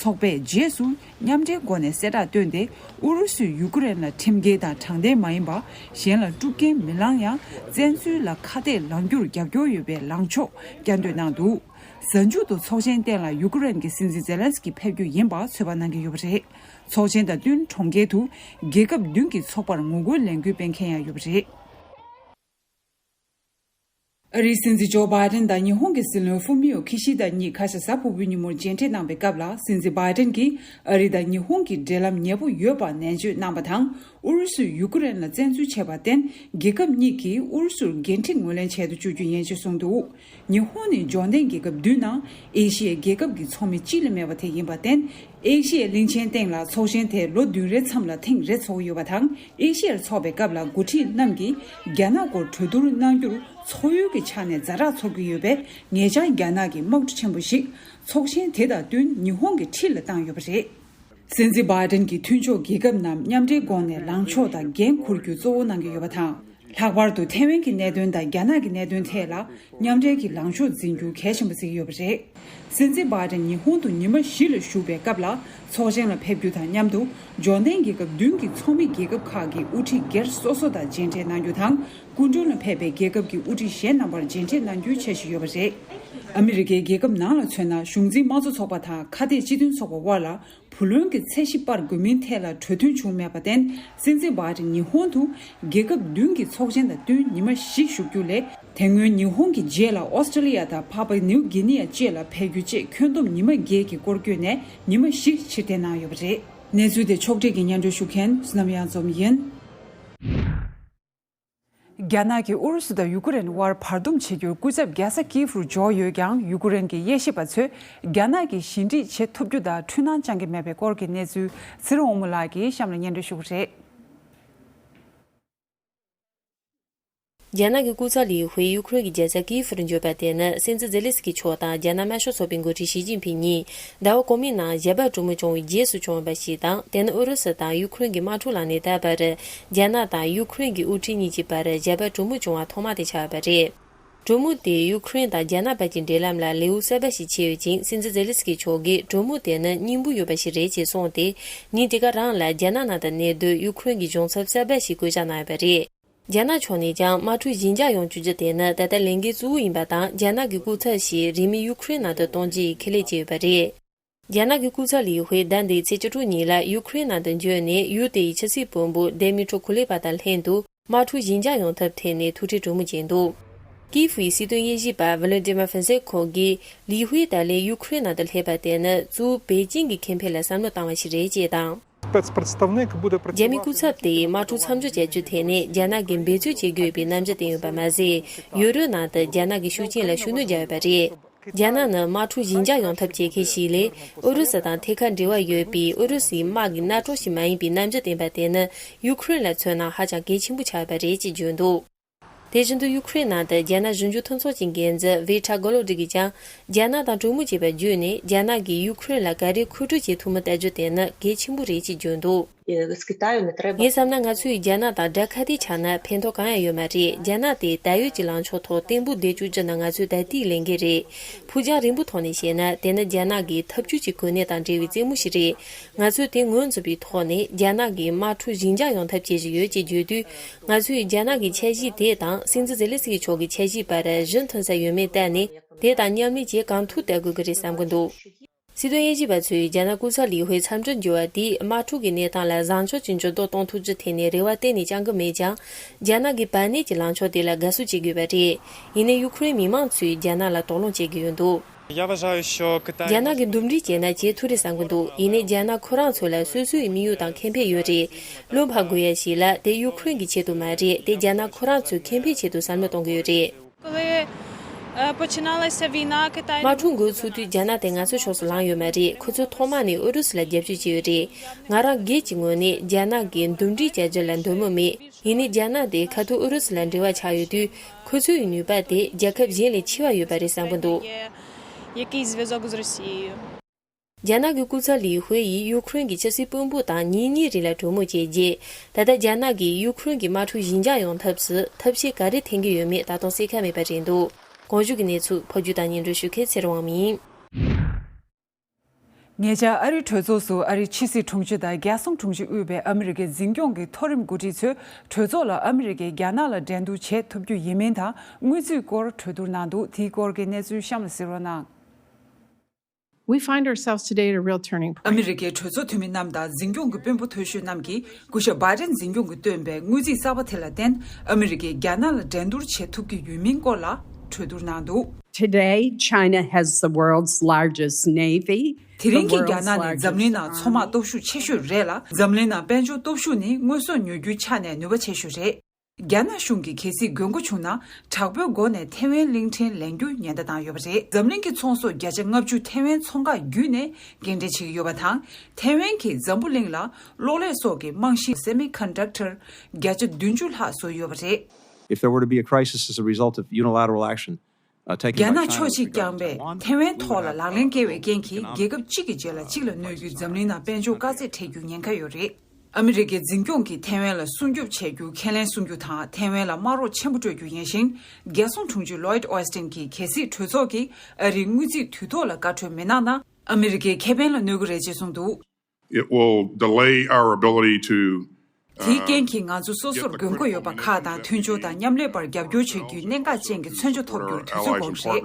ཚོགས་པས་རྗེས་སུ་མཉམ་འབྲེལ་སྒོ་ནས་གསལ་བསྒྲགས་བཏོན་ཏེ། ཨུ་རུ་སུས་ཡུ་ཀེ་རེན་ལ་ཁྲིམས་འགལ་དང་དྲང་བདེན་མ་ཡིན་པ། གཞན་ལ་དཀྲུག་རྐྱེན་མི་ལངས་ཡང་། བཙན་འཛུལ་ལ་ཁ་གཏད་ལངས་རྒྱུར་རྒྱབ་སྐྱོར་ཡོད་པའི་ལངས་ཕྱོགས་བསྐྱར་ཟློས་གནང་འདུག། གཟའ་མཇུག་ཏུ་ཚོགས་ཆེན་སྟེང་ལ་ཡུ་ཀེ་རེན་གྱི་སྲིད་འཛིན་ཛེ་ལན་སི་ཀི་ཕེབས་རྒྱུ་ཡིན་པ་ཚོད་དཔག་གནང་གི་ཡོད་པ་རེད། ཚོགས་ཆེན་དང་བསྟུན་གྲོང་ཁྱེར་དུ་རྒྱལ་ཁབ་བདུན་གྱི་ཚོགས་པར་ངོ་རྒོལ་ལས་འགུལ་སྤེལ་མཁན་ཡང་ཡོད་པ་རེད། ཨ་རིའི་སྲིད་འཛིན་ཇོ་བྷའི་ཏན་དང་ཉི་ཧོང་གི་སྲིད་བློན་ཧྥུ་མི་ཡོ་ཁི་ཤི་དཱ་གཉིས་ཁ་ཤས་གཟའ་ཕུར་བུའི་ཉིན་མོར་མཇལ་འཕྲད་གནང་བའི་སྐབས་ལ། སྲིད་འཛིན་བྷའི་ཏན་གྱིས་ཨ་རི་དང་ཉི་ཧོང་གི་འབྲེལ་ལམ་ཉེ་པོ་ཡོད་པ་ནན་བརྗོད་གནང་བ་དང་། ཨུ་རུ་སུས་ཡུ་ཀེ་རེན་ལ་བཙན་འཛུལ་བྱས་པར་བརྟེན། རྒྱལ་ཁབ་གཉིས་ཀྱིས་ཨུ་རུ་སུར་འགན་འཁྲི་ངོས་ལེན་བྱེད་དུ་བཅུག་རྒྱུ་ཡིན་ཞེས་གསུངས་འདུག། ཉི་ཧོང་ནི་འབྱོར་ལྡན་རྒྱལ་ཁབ་བདུན་ནང་ཨེ་ཤི་ཡའི་རྒྱལ་ཁབ་ཀྱི་ཚོགས་མི་གཅིག་ལས་མེད་པ་དེ་ཡིན་པར་བརྟེན། ཨེ་ཤི་ཡའི་གླིང་ཆེན་སྟེང་ལ་ཚོགས་ཆེན་དེ་ལོ་བདུན་རེའི་མཚམས་ལ་ཐེངས་རེ་ཚོགས་ཀྱི་ཡོད་པ་དང་། ཨེ་ཤི་ཡར་འཚོགས་པའི་སྐབས་ལ་འགོ་ཁྲིད་རྣམས་ཀྱིས་རྒྱ་ནག་སྐོར་གྲོས་བསྡུར་གནང་རྒྱུར་ཚོགས་ཡུལ་གྱི་ཆ་ནས་ཛ་དྲག་ཚོར་གྱི་ཡོད་པས། ངེད་ཅག་རྒྱ་ནག་གི་དམག་གྲུ་ཆེན་པོ་ཞིག་ཚོགས་ཆེན་དེ་དང་བསྟུན་ཉི་ཧོང་གི་འཁྲིས་ལ་བཏང་ཡོད་པ་རེད། སྲིད་འཛིན་བྷའི་ཏན་གྱིས་མཐུན་ཕྱོགས་རྒྱལ་ཁབ་རྣམས་མཉམ་འབྲེལ་སྒོ་ནས་ལངས་ཕྱོགས་དང་འགན་འཁུར་རྒྱུ་གཙོ་བོ་གནང་གི་ཡོད་པ་དང་། ལྷག་པར་དུ་ཐེ་ཝན་གྱི་གནད་དོན་དང་རྒྱ་ནག་གི་གནད་དོན་ཐད་ལ་མཉམ་འབྲེལ་གྱི་ལངས་ཕྱོགས་འཛིན་རྒྱུ་གལ་ཆེན་པོ་བརྩི་གི་ཡོད་པ་རེད། སྲིད་འཛིན་བྷའི་ཏན་ཉི་ཧོང་དུ་ཉི་མ་བཞི་ལ་བཞུགས་པའི་སྐབས་ལ། ཚོགས་ཆེན་ལ་ཕེབས་རྒྱུ་དང་མཉམ་དུ། འབྱོར་ལྡན་རྒྱལ་ཁབ་བདུན་གྱི་ཚོགས་མི་རྒྱལ་ཁབ་ཁག་གི་དབུ་ཁྲིད་སྒེར་སོ་སོ་དང་མཇལ་འཕྲད་གནང་རྒྱུ་དང་། སྐུ་མགྲོན་ལ་ཕེབས་པའི་རྒྱལ་ཁབ་ཀྱི་དབུ་ཁྲིད་གཞན་རྣམ་པར་མཇལ་འཕྲད་གནང་རྒྱུའི་འཆར་གཞི་ཡོད་པ་རེད། ཨ་མི་རི་ཀའི་རྒྱལ་ཁབ་ནང་ལ་མཚོན་ན། གཞུང་འཛིན་དམངས་གཙོ་ཚོགས་པ་དང་ཁ་གཏད་སྤྱི་མཐུན་ཚོགས་པ་དབར་ལ། བུ་ལོན་གྱི་ཚད་གཞི་སྤར་དགོས་མིན་ཐད་ལ་གྲོས་མཐུན་བྱུང་མེད་པར་བརྟེན། སྲིད་འཛིན་བྷའི་ཏན་ཉི་ཧོང་དུ་རྒྱལ་ཁབ་བདུན་གྱི་ཚོགས་ཆེན་དང་བསྟུན་ཉི་མ་བཞི་བཞུགས་རྒྱུ་ལས། དེ་སྔོན་ཉི་ཧོང་གི་རྗེས་ལ་ཨོ་སི་ཀྲི་ལི་ཡ་དང་ཕ་པ་ནིའུ་གྷི་ནི་ཡ་བཅས་ལ་ཕེབས་རྒྱུ་བཅས་ཁྱོན་བསྡོམས་ཉི་མ་བརྒྱད་ཀྱི་སྐོར་བསྐྱོད་ནས་ཉི་མ་བཞི་ཕྱིར་འཐེན་གནང་ཡོད་པ་རེད། གནས་ཚུལ་དེ་ཕྱོགས་སྒྲིག་གིས་སྙན་སྒྲོན་ཞུ་མཁན་བསོད་ནམས་གཡང་འཛོམས་ཡིན། རྒྱ་ནག་གིས་ཨུ་རུ་སུ་དང་ཡུ་ཀེ་རེན་དབར་བར་འདུམ་བྱེད་རྒྱུར་སྐུ་ཚབ་རྒྱལ་ས་ཀིའུ་རུ་འབྱོར་ཡོད་ཀྱང་། ཡུ་ཀེ་རེན་གྱི་དབྱེ་ཞིབ་པ་ཚོས་རྒྱ་ནག་གིས་ཞི་འགྲིག་བྱེད་ཐུབ་རྒྱུ་དང་འཁྲུལ་སྣང་བཅང་གི་མེད་པའི་སྐོར་གྱི་གནས་ཚུལ་ཚེ་རིང་དབང་མོ་ལགས་ཀྱིས་གཤམ་ལ་སྙན་སྒྲོན་ཞུ་གི་རེད། རྒྱ་ནག་གི་སྐུ་ཚབ་ལི་ཧུའེ་ཡུ་ཁུ་རེན་གྱི་རྒྱལ་ས་ཀིའུ་རུ་འབྱོར་པ་དེ་ནི་སྲིད་འཛིན་ཛེ་ལེ་སི་ཀི་མཆོག་དང་རྒྱ་ནག་དམར་ཤོག་ཚོགས་པའི་འགོ་ཁྲིད་ཞི་ཅིན་ཕིང་གཉིས་ཟླ་བ་གོང་མའི་ནང་ཞལ་འབག་གྲོས་མོལ་བྱུང་བའི་རྗེས་སུ་བྱུང་བ་ཞིག་དང་། དེ་ནི་ཨུ་རུ་སུ་དང་ཡུ་ཁུ་རེན་གྱི་དམག་འཁྲུག་ལངས་ནས་ད་བར་རྒྱ་ནག་དང་ཡུ་ཁུ་རེན་གྱི་དབུ་ཁྲིད་གཉིས་ཀྱི་བར་ཞལ་འབག་གྲོས་མོལ་བྱུང་བ་ཐོག་མ་དེ་ཆགས་པ་རེད། གྲོས་མོལ་དེས་ཡུ་ཁུ་རེན་དང་རྒྱ་ནག་བར་གྱི་འབྲེལ་ལམ་ལ་ལེའུ་གསར་པ་ཞིག་ཕྱེ་ཡོད་ཅིང་། སྲིད་འཛིན་ཛེ་ལེ་སི་ཀི་མཆོག་གིས་གྲོས་མོལ་དེ་ནི་སྙིང་པོ་ཡོད་པ་ཞིག་རེད་ཅེས་གསུངས་ཏེ། ཉིན་དེ་ག་རང་ལ་རྒྱ་ནག་ནང་དུ་གནས་སྡོད་ཡུ་ཁུ་རེན་གྱི་གཞུང་ཚབ་གསར་པ་ཞིག་བསྐོ་བཞག་གནང་ཡོད་པ་རེད། རྒྱ་ནག་ཕྱོགས་ནས་ཀྱང་དམག་འཁྲུག་ཞི་འཇགས་ཡོང་བཅུག་རྒྱུ་དེ་ནི་ད་ལྟ་ལས་འགན་གཙོ་བོ་ཡིན་པ་དང་། རྒྱ་ནག་གི་སྐུ་ཚབ་ཞིག་རིང་མིན་ཡུ་ཁུ་རེན་ནང་དུ་གཏོང་རྒྱུ་ཡི་ཁས་ལེན་བྱས་ཡོད་པ་རེད། རྒྱ་ནག་གི་སྐུ་ཚབ་ལི་ཧུའེ་ཟླ་འདིའི་ཚེས་བཅུ་དྲུག་ཉིན་ལ་ཡུ་ཁུ་རེན་ནང་དུ་འབྱོར་ནས། ཡུལ་དེའི་ཕྱི་སྲིད་བློན་པོ་ཌེ་མི་ཊྲོ་ཁུ་ལེ་བ་དང་ལྷན་དུ་དམག་འཁྲུག་ཞི་འཇགས་ཡོང་ཐབས་ཐད་ནས་ཐུག་འཕྲད་གྲོས་མོལ་བྱས་འདུག། ཀིའུ་ཡི་སྲིད་དོན་དབྱེ་ཞིབ་པ་ཝ་ལོ་ཏི་མ་ཧྥན་སེ་ཁོ་གིས་ལི་ཧུའེ་ཏཱ་ལའི་ཡུ་ཁུ་རེན་ནང་དུ་སླེབས་པ་དེ་ནི་གཙོ་བོ་པེ་ཅིང་གི་ཁེ་ཕན་ལ་བསམ་བློ་བཏང་བ་ཞིག་རེད་ཅེས་དང་། རྒྱ་མིའི་སྐུ་ཚབ་དེས་དམག་འཁྲུག་མཚམས་འཇོག་བྱ་རྒྱུའི་ཐད་ནས་རྒྱ་ནག་གིས་འབད་རྩོལ་བྱེད་དགོས་པའི་རྣམ་འགྱུར་བསྟན་ཡོད་པ་མ་ཟད། ཡུ་རོབ་ནང་དུ་རྒྱ་ནག་གི་ཤུགས་རྐྱེན་ལ་ཤུགས་སྣོན་རྒྱག་ཡོད་པ་རེད། རྒྱ་ནག་ནི་དམག་འཁྲུག་ཞི་འཇགས་ཡོང་ཐབས་བྱེད་མཁན་ཞིག་ལས། ཨུ་རུ་སུ་དང་ཐད་ཀར་འབྲེལ་བ་ཡོད་པའི་ཨུ་རུ་སུའི་དམག་གི་མནའ་གྲོགས་ཤིག་མ་ཡིན་པའི་རྣམ་འགྱུར་བསྟན་པ་དེ་ནི་ཡུ་ཁུ་རེན་ལ་མཚོན་ན་ཧ་ཅང་གལ་ཆེན་པོ་ཆགས་ཡོད་པ་རེད་ཅེས་བརྗོད་འདུག། དེ་བཞིན་དུ་ཡུ་ཁུ་རེན་ནང་དུ་རྒྱ་ནག་གཞོན་སྐྱེས་མཐུན་ཚོགས་ཀྱི་འགན་འཛིན་ཝི་ཁྲ་གོ་ལོ་ཌི་གིས་ཀྱང་རྒྱ་ནག་དང་གྲོས་མོལ་བྱས་པ་བརྒྱུད་ནས་རྒྱ་ནག་གིས་ཡུ་ཁུ་རེན་ལ་ག་རེ་མཁོ་སྤྲོད་བྱེད་ཐུབ་མིན་བལྟ་རྒྱུ་དེ་ནི་གལ་ཆེན་པོ་རེད་ཅེས་བརྗོད་འདུག། ངས་བསམ་ན་ང་ཚོས་རྒྱ་ནག་དང་དགྲ་ཁ་གཏད་ཆགས་ན་ཕན་ཐོགས་གང་ཡང་ཡོད་མ་རེད། རྒྱ་ནག་དེ་ད་ཡོད་ཀྱི་ལངས་ཕྱོགས་ཐོག་བརྟན་པོ་བསྡད་བཅུག་རྒྱུ་ནི་ང་ཚོའི་ད་ལྟའི་ལས་འགན་རེད། ཕུགས་རྒྱང་རིང་པོ་ཐོག་ནས་བཤད་ན། དེ་ནི་རྒྱ་ནག་གི་འཐབ་ཇུས་ཀྱི་གོ་གནས་དང་འབྲེལ་བའི་རྩེད་མོ་ཞིག་རེད། ང་ཚོས་དེ་ངོས་འཛིན་པའི་ཐོག་ནས་རྒྱ་ནག་གིས་དམག་འཁྲུག་ཞི་འཇགས་ཡོང་ཐབས་བྱེད་བཞིན་ཡོད་ཅེས་བརྗོད་དུས། ང་ཚོས་རྒྱ་ནག་གི་འཆར་གཞི་དེ་དང་སྲིད་འཛིན་ཛེ་ལེ་སི་ཀི་མཆོག་གི་འཆར་གཞིའི་བར་གཞི་མཐུན་ས་ཡོད་མེད་བལྟས་ནས། དེ་དང་མཉམ་ལས་བྱེད་གང་ཐུབ་བལྟ་དགོས་ཀྱི་རེད་བསམ་གྱི་འདུག། སྲིད་དོན་དབྱེ་ཞིབ་པ་ཚོས་རྒྱ་ནག་སྐུ་ཚབ་ལི་ཧུའེ་མཚམས་སྤྲིན་འབྱོར་བ་དེས་དམག་འཁྲུག་གི་གནས་སྟངས་ལ་བཟང་ཕྱོགས་ཀྱི་འགྱུར་ལྡོག་གཏོང་ཐུབ་རྒྱུའི་ཐད་ནས་རེ་བ་གཏན་ནས་བཅང་གི་མེད་ཀྱང་། རྒྱ་ནག་གི་བར་གནས་ཀྱི་ལངས་ཕྱོགས་དེ་ལ་དགའ་བསུ་བྱེད་དགོས་པ་རེད། ཡིན་ནའི་ཡུ་ཁུ་རེན་མི་མང་ཚོས་རྒྱ་ནག་ལ་དོགས་སློང་བྱེད་ཀྱི་ཡོད་འདུག། རྒྱ་ནག་གིས་འདུམ་འགྲིག་བྱས་ན་བྱེད་ཐུབ་རེད་བསམ་གྱི་འདུག། ཡིན་ནའི་རྒྱ་ནག་ཁོ་རང་ཚོ་ལ་སོ་སོའི་དམིགས་ཡུལ་དང་ཁེ་ཕན་ཡོད་རེད། བློ་འཕར་དགོས་ཡ་ཞིག་ལ་དེ་ཡུ་ཁུ་རེན་གྱི་ཆེད་དུ་མ་རེད། དེ་རྒྱ་ནག་ཁོ་རང་ཚོའི་ཁེ་ཕན་ཆེད་དུ་བསམ་བློ་གཏོང་གི་ཡོད་རེད། དམག་འཁྲུག་འགོ་ཚུགས་དུས་རྒྱ་ནག་དེ་ང་ཚོའི་ཕྱོགས་སུ་ལངས་ཡོད་མ་རེད། ཁོ་ཚོས་ཐོག་མ་ནས་ཨུ་རུ་སུ་ལ་རྒྱབ་སྐྱོར་བྱས་ཡོད་རེད། ང་རང་སྒེར་གྱི་ངོས་ནས་རྒྱ་ནག་གིས་འདུམ་འགྲིག་བྱ་རྒྱུ་ལ་འདོད་མོས་མེད། ཡིན་ནའི་རྒྱ་ནག་དེ་ཁ་ཐུག་ཨུ་རུ་སུ་ལ་འབྲེལ་བ་ཆགས་ཡོད་དུས། ཁོ་ཚོའི་ནུས་པ་དེ་རྒྱལ་ཁབ་གཞན་ལས་ཆེ་བ་ཡོད་པ་རེད་བསམ་གྱི་འདུག། རྒྱ་ནག་གི་སྐུ་ཚབ་ལི་ཧུའེ་ཡིས་ཡུ་ཁུ་རེན་གྱི་ཆབ་སྲིད་དཔོན་པོ་དང་ཉིན་གཉིས་རིང་ལ་གྲོས་མོལ་བྱས་རྗེས། ད་ལྟ་རྒྱ་ནག་གིས་ཡུ་ཁུ་རེན་གྱི་དམག་འཁྲུག་ཞི་འཇགས་ཡོང་ཐབས་སུ་ཐབས་ཤེས་ག་རེ་འཐེན་གྱི་ཡོད་མེད་ད་དུང་གསལ་ཁ་མེད་པ་རེད་འདུག་གོང་ཞུས་ཀྱི་གནས་ཚུལ་ཕབ་སྒྱུར་དང་སྙན་སྒྲོན་ཞུ་མཁན་ཚེ་རིང་དབང་མོ་ཡིན། ཉེ་ཆར་ཨ་རིའི་གྲོས་ཚོགས་སུ་ཨ་རིའི་ཕྱི་སྲིད་དྲུང་ཆེ་དང་རྒྱལ་སྲུང་དྲུང་ཆེ་དབུས་པའི་ཨ་མི་རི་ཀའི་འཛིན་སྐྱོང་གི་མཐོ་རིམ་འགོ་ཁྲིད་ཚོས་གྲོས་ཚོགས་ལ་ཨ་མི་རི་ཀས་རྒྱ་ནག་ལ་འགྲན་བསྡུར་བྱེད་ཐུབ་རྒྱུ་ཡིན་མིན་དང་དངུལ་རྩིས་སྐོར་གྲོས་བསྡུར་གནང་འདུག་དེའི་སྐོར་གྱི་གནས་ཚུལ་གཤམ་ལ་གཟིགས་རོགས་གནང་། We find ourselves today at a real turning point. ཨ་མི་རི་ཀའི་གྲོས་ཚོགས་འཐུས་མི་རྣམས་དང་འཛིན་སྐྱོང་གི་དཔོན་པོ་མཐོ་ཤོས་རྣམས་ཀྱིས་སྐུ་ཞབས་བྷའི་ཏན་འཛིན་སྐྱོང་གིས་བཏོན་པའི་དངུལ་རྩིས་གསར་པ་དེ་ལ་བརྟེན་ཨ་མི་རི་ཀས་རྒྱ་ནག་ལ་འགྲན་བསྡུར་བྱེད་ཐུབ་ཀྱི་ཡོད་མིན་སྐོར་ལ་གྲོས་བསྡུར་གནང་འདུག Today, China has the world's largest navy. དེ་རིང་གི་རྒྱ་ནག་ནི་འཛམ་གླིང་ནང་མཚོ་དམག་སྟོབས་ཤུགས་ཆེ་ཤོས་རེད་ལ། འཛམ་གླིང་ནང་དཔལ་འབྱོར་སྟོབས་ཤུགས་ནི་དངོས་ཟོག་ཉོ་རྒྱུའི་ཆ་ནས་ནུས་པ་ཆེ་ཤོས་རེད། རྒྱ་ནག་གཞུང་གིས་གལ་སྲིད་དགོས་མཁོ་བྱུང་ན་དྲག་པོའི་སྒོ་ནས་ཐེ་ཝན་གླིང་ཕྲན་ལེན་རྒྱུ་ཉེན་བརྡ་བཏང་ཡོད་པ་རེད། འཛམ་གླིང་གི་ཚོང་ཟོག་བརྒྱ་ཆ་ལྔ་བཅུ་ཐེ་ཝན་ཚོང་ཁང་བརྒྱུད་ནས་སྐྱེལ་འདྲེན་བྱེད་ཀྱི་ཡོད་པ་དང་། ཐེ་ཝན་གྱིས་འཛམ་བུ་གླིང་ལ་གློག་ཀླད་སོགས་ཀྱི་རྨང་གཞི་semiconductor་བརྒྱ་ཆ་བདུན་ཅུ་ལྷག་བཟོས་ཡོད་པ་རེད། If there were to be a crisis as a result of unilateral action, uh, taken རྒྱ་by ནག་China ཕྱོགས་གཅིག་རྐྱང་པས་ཐེ་ཝན་ཐོག་ལ་ལག་ལེན་བཀལ་བའི་རྐྱེན་གྱིས་རྒྱལ་ཁབ་གཅིག་གི་རྗེས་ལ་གཅིག་ལ་གནོད་རྒྱུས་འཛམ་གླིང་ནང་དཔལ་འབྱོར་དཀའ་ཚེགས་འཕྲད་རྒྱུ་ཉེན་ཁ་ཡོད་རེད། ཨ་མི་རི་ཀའི་འཛིན་སྐྱོང་གིས་ཐེ་ཝན་ལ་སྲུང་སྐྱོབ་བྱེད་རྒྱུ་ཁས་ལེན་གསུང་རྒྱུ་དང་ཐེ་ཝན་ལ་དམག་རོགས་ཆེན་པོ་སྤྲོད་རྒྱུ་ཡིན་ཞིང་། རྒྱལ་སྲུང་དྲུང་ཆེ་Lloyd Austin གྱིས་གལ་སྲིད་གྲོས་ཚོགས་ཀྱིས་ཨ་རིའི་དངུལ་རྩིས་དུས་ཐོག་ལ་བཀའ་འཁྲོལ་མི་གནང་ན་ཨ་མི་རི་ཀའི་ཁེ་ཕན་ལ་གནོད་ཀྱི་རེད་ཅེས་གསུངས་འདུག It will delay our ability to དེའི་རྐྱེན་གྱིས་ང་ཚོ་སོ་སོར་དགོས་མཁོ་ཡོད་པ་ཁག་དང་མཐུན་སྦྱོར་དང་མཉམ་ལས་པར་རྒྱབ་སྐྱོར་བྱེད་རྒྱུའི་གནད་འགག་ཅན་གྱི་མཚོན་ཆ་ཐོབ་རྒྱུར་དུས་ཚོད་འགོར་གྱི་རེད།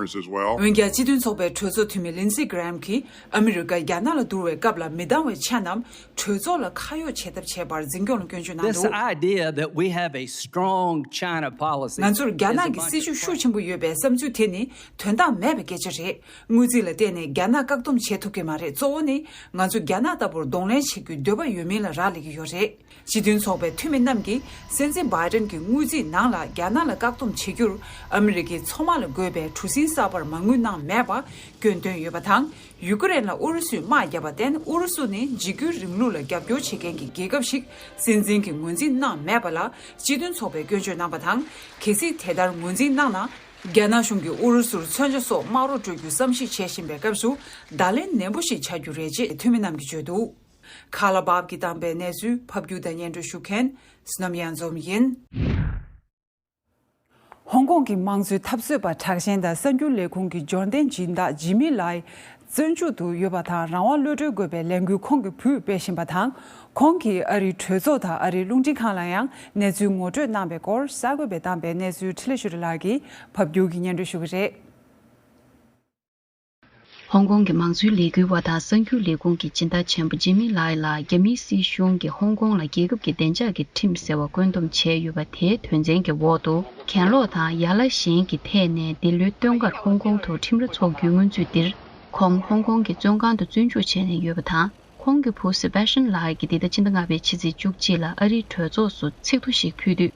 འོན་ཀྱང་སྤྱི་མཐུན་ཚོགས་པའི་གྲོས་ཚོགས་འཐུས་མི་Lindsey Graham གྱིས་ཨ་མི་རི་ཀ་རྒྱ་ནག་ལ་བསྡུར་བའི་སྐབས་ལ་མི་འདང་བའི་ཆ་རྣམས་གྲོས་ཚོགས་ལ་ཁ་གཡོག་བྱེད་ཐབས་བྱས་པར་འཛིན་སྐྱོང་ལ་སྐྱོན་བརྗོད་གནང་འདུག This idea that we have a strong China policy ང་ཚོར་རྒྱ་ནག་གི་སྲིད་ཇུས་ཤུགས་ཆེན་པོ་ཡོད་པའི་བསམ་ཚུལ་དེ་ནི་དོན་དག་མེད་པའི་སྐད་ཆ་རེད། དངུལ་རྩིས་ལ་བརྟེན་ནས་རྒྱ་ནག་བཀག་སྡོམ་བྱེད་ཐུབ་ཀྱི་མ་རེད། གཙོ་བོ་ནི་ང་ཚོ་རྒྱ་ནག་ལྟ་བུར་གདོང་ལེན་བྱེད་རྒྱུའི་འདོད་པ་ཡོད་མིན་ལ་རག་ལས་ཀྱི་ཡོད་རེད། སྤྱི་མཐུན་ཚོགས་པའི་འཐུས་མི་རྣམས་ཀྱིས་སྲིད་འཛིན་བྷའི་ཏན་གྱི་དངུལ་རྩིས་ནང་ལ་རྒྱ་ནག་ལ་བཀག་སྡོམ་བྱེད་རྒྱུར་ཨ་མི་རི་ཀའི་མཚོ་དམག་ལ་དགོས་པའི་གྲུ་གཟིངས་གསར་པར་མ་དངུལ་གནང་མེད་པ་སྐྱོན་བཏོན་ཡོད་པ་དང་། ཡུ་ཀེ་རེན་ལ་ཨུ་རུ་སུས་དམག་བརྒྱབ་པར་བརྟེན་ཨུ་རུ་སུ་ནི་འཇིགས་སྐུལ་རིང་ལུགས་ལ་རྒྱབ་སྐྱོར་བྱེད་མཁན་གྱི་རྒྱལ་ཁབ་ཞིག་སྲིད་འཛིན་གྱིས་ངོས་འཛིན་གནང་མེད་པ་ལ་སྤྱི་མཐུན་ཚོགས་པས་སྐྱོན་བརྗོད་གནང་བ་དང་། གལ་སྲིད་དེ་ལྟར་ངོས་འཛིན་གནང་ན། རྒྱ་ནག་གཞུང་གིས་ཨུ་རུ་སུར་མཚོན་ཆ་སོགས་དམག་རོགས་སྤྲོད་རྒྱུ་བསམ་གཞིག་བྱེད་བཞིན་པའི་སྐབས་སུ་བརྡ་ལན་ནན་པོ་ཞིག་བྱ་རྒྱུ་རེད་ཅེས་འཐུས་མི་རྣམས་ཀྱིས་བརྗོད་འདུག་ཁ་ལ་བབ་ཀྱིས་བཏང་པའི་གནས་ཚུལ་ཕབ་སྒྱུར་དང་སྙན་སྒྲོན་ཞུ་མཁན་སྣམ་ཡང་འཛོམས་ཡིན། ཧོང་ཀོང་གི་དམངས་གཙོའི་འཐབ་རྩོད་པ་དྲག་ཞན་དང་གསར་འགྱུར་ལས་ཁུངས་ཀྱི་འབྱོར་ལྡན་སྦྱིན་བདག་ཇི་མི་ལའི་བཙོན་འཇུག་ཏུ་ཡོད་པ་དང་རང་དབང་གློད་གྲོལ་དགོས་པའི་ལས་འགུལ་ཁོང་གིས་བུས་སྤེལ་བཞིན་པ་དང་། ཁོང་གིས་ཨ་རིའི་གྲོས་ཚོགས་དང་ཨ་རིའི་རླུང་འཕྲིན་ཁང་ལ་ཡང་གནས་ཚུལ་ངོ་སྤྲོད་གནང་པའི་སྐོར་གསར་འགོད་པས་བཏང་པའི་གནས་ཚུལ་འཕྲིན་ལས་ཆོས་སྒྲོན་ལགས་ཀྱིས་ཕབ་སྒྱུར་གྱིས་སྙན་སྒྲོན་ཞུ་གི་རེད། ཧོང་ཀོང་གི་དམངས་གཙོའི་ལས་འགུལ་བ་དང་གསར་འགྱུར་ལས་ཁུངས་ཀྱི་སྦྱིན་བདག་ཆེན་པོ་ཇི་མི་ལའི་ལ་རྒྱ་མིའི་སྲིད་གཞུང་གིས་ཧོང་ཀོང་ལ་རྒྱལ་ཁབ་ཀྱི་བདེ་འཇགས་ཀྱི་ཁྲིམས་ཟེར་བ་བཀོད་འདོམས་བྱས་ཡོད་པ་དེའི་དོན་ཚན་གྱི་འོག་ཏུ་གྱེན་ལོག་དང་ཡ་ལ་གཞན་གྱི་ཐད་ནས་འདི་ལོའི་སྟོན་ཁར་ཧོང་ཀོང་དུ་ཁྲིམས་ར་འཚོགས་རྒྱུའི་སྔོན་ཚུད་འདིར་ཁོང་ཧོང་ཀོང་གི་བཙོན་ཁང་དུ་བཙོན་འཇུག་བྱས་ནས་ཡོད་པ་དང་། ཁོང་གི་བུ་སེ་བྷེ་ཤན་ལགས་ཀྱིས་འདི་ཟླ་ཕྱི་ཟླ་ལྔ་པའི་ཕྱི་ཚེས་བཅུ་གཅིག་ལ་ཨ་རིའི་གྲོས་ཚོགས་སུ་ཚིག་ཐོ་ཞིག་ཕུལ་དུས།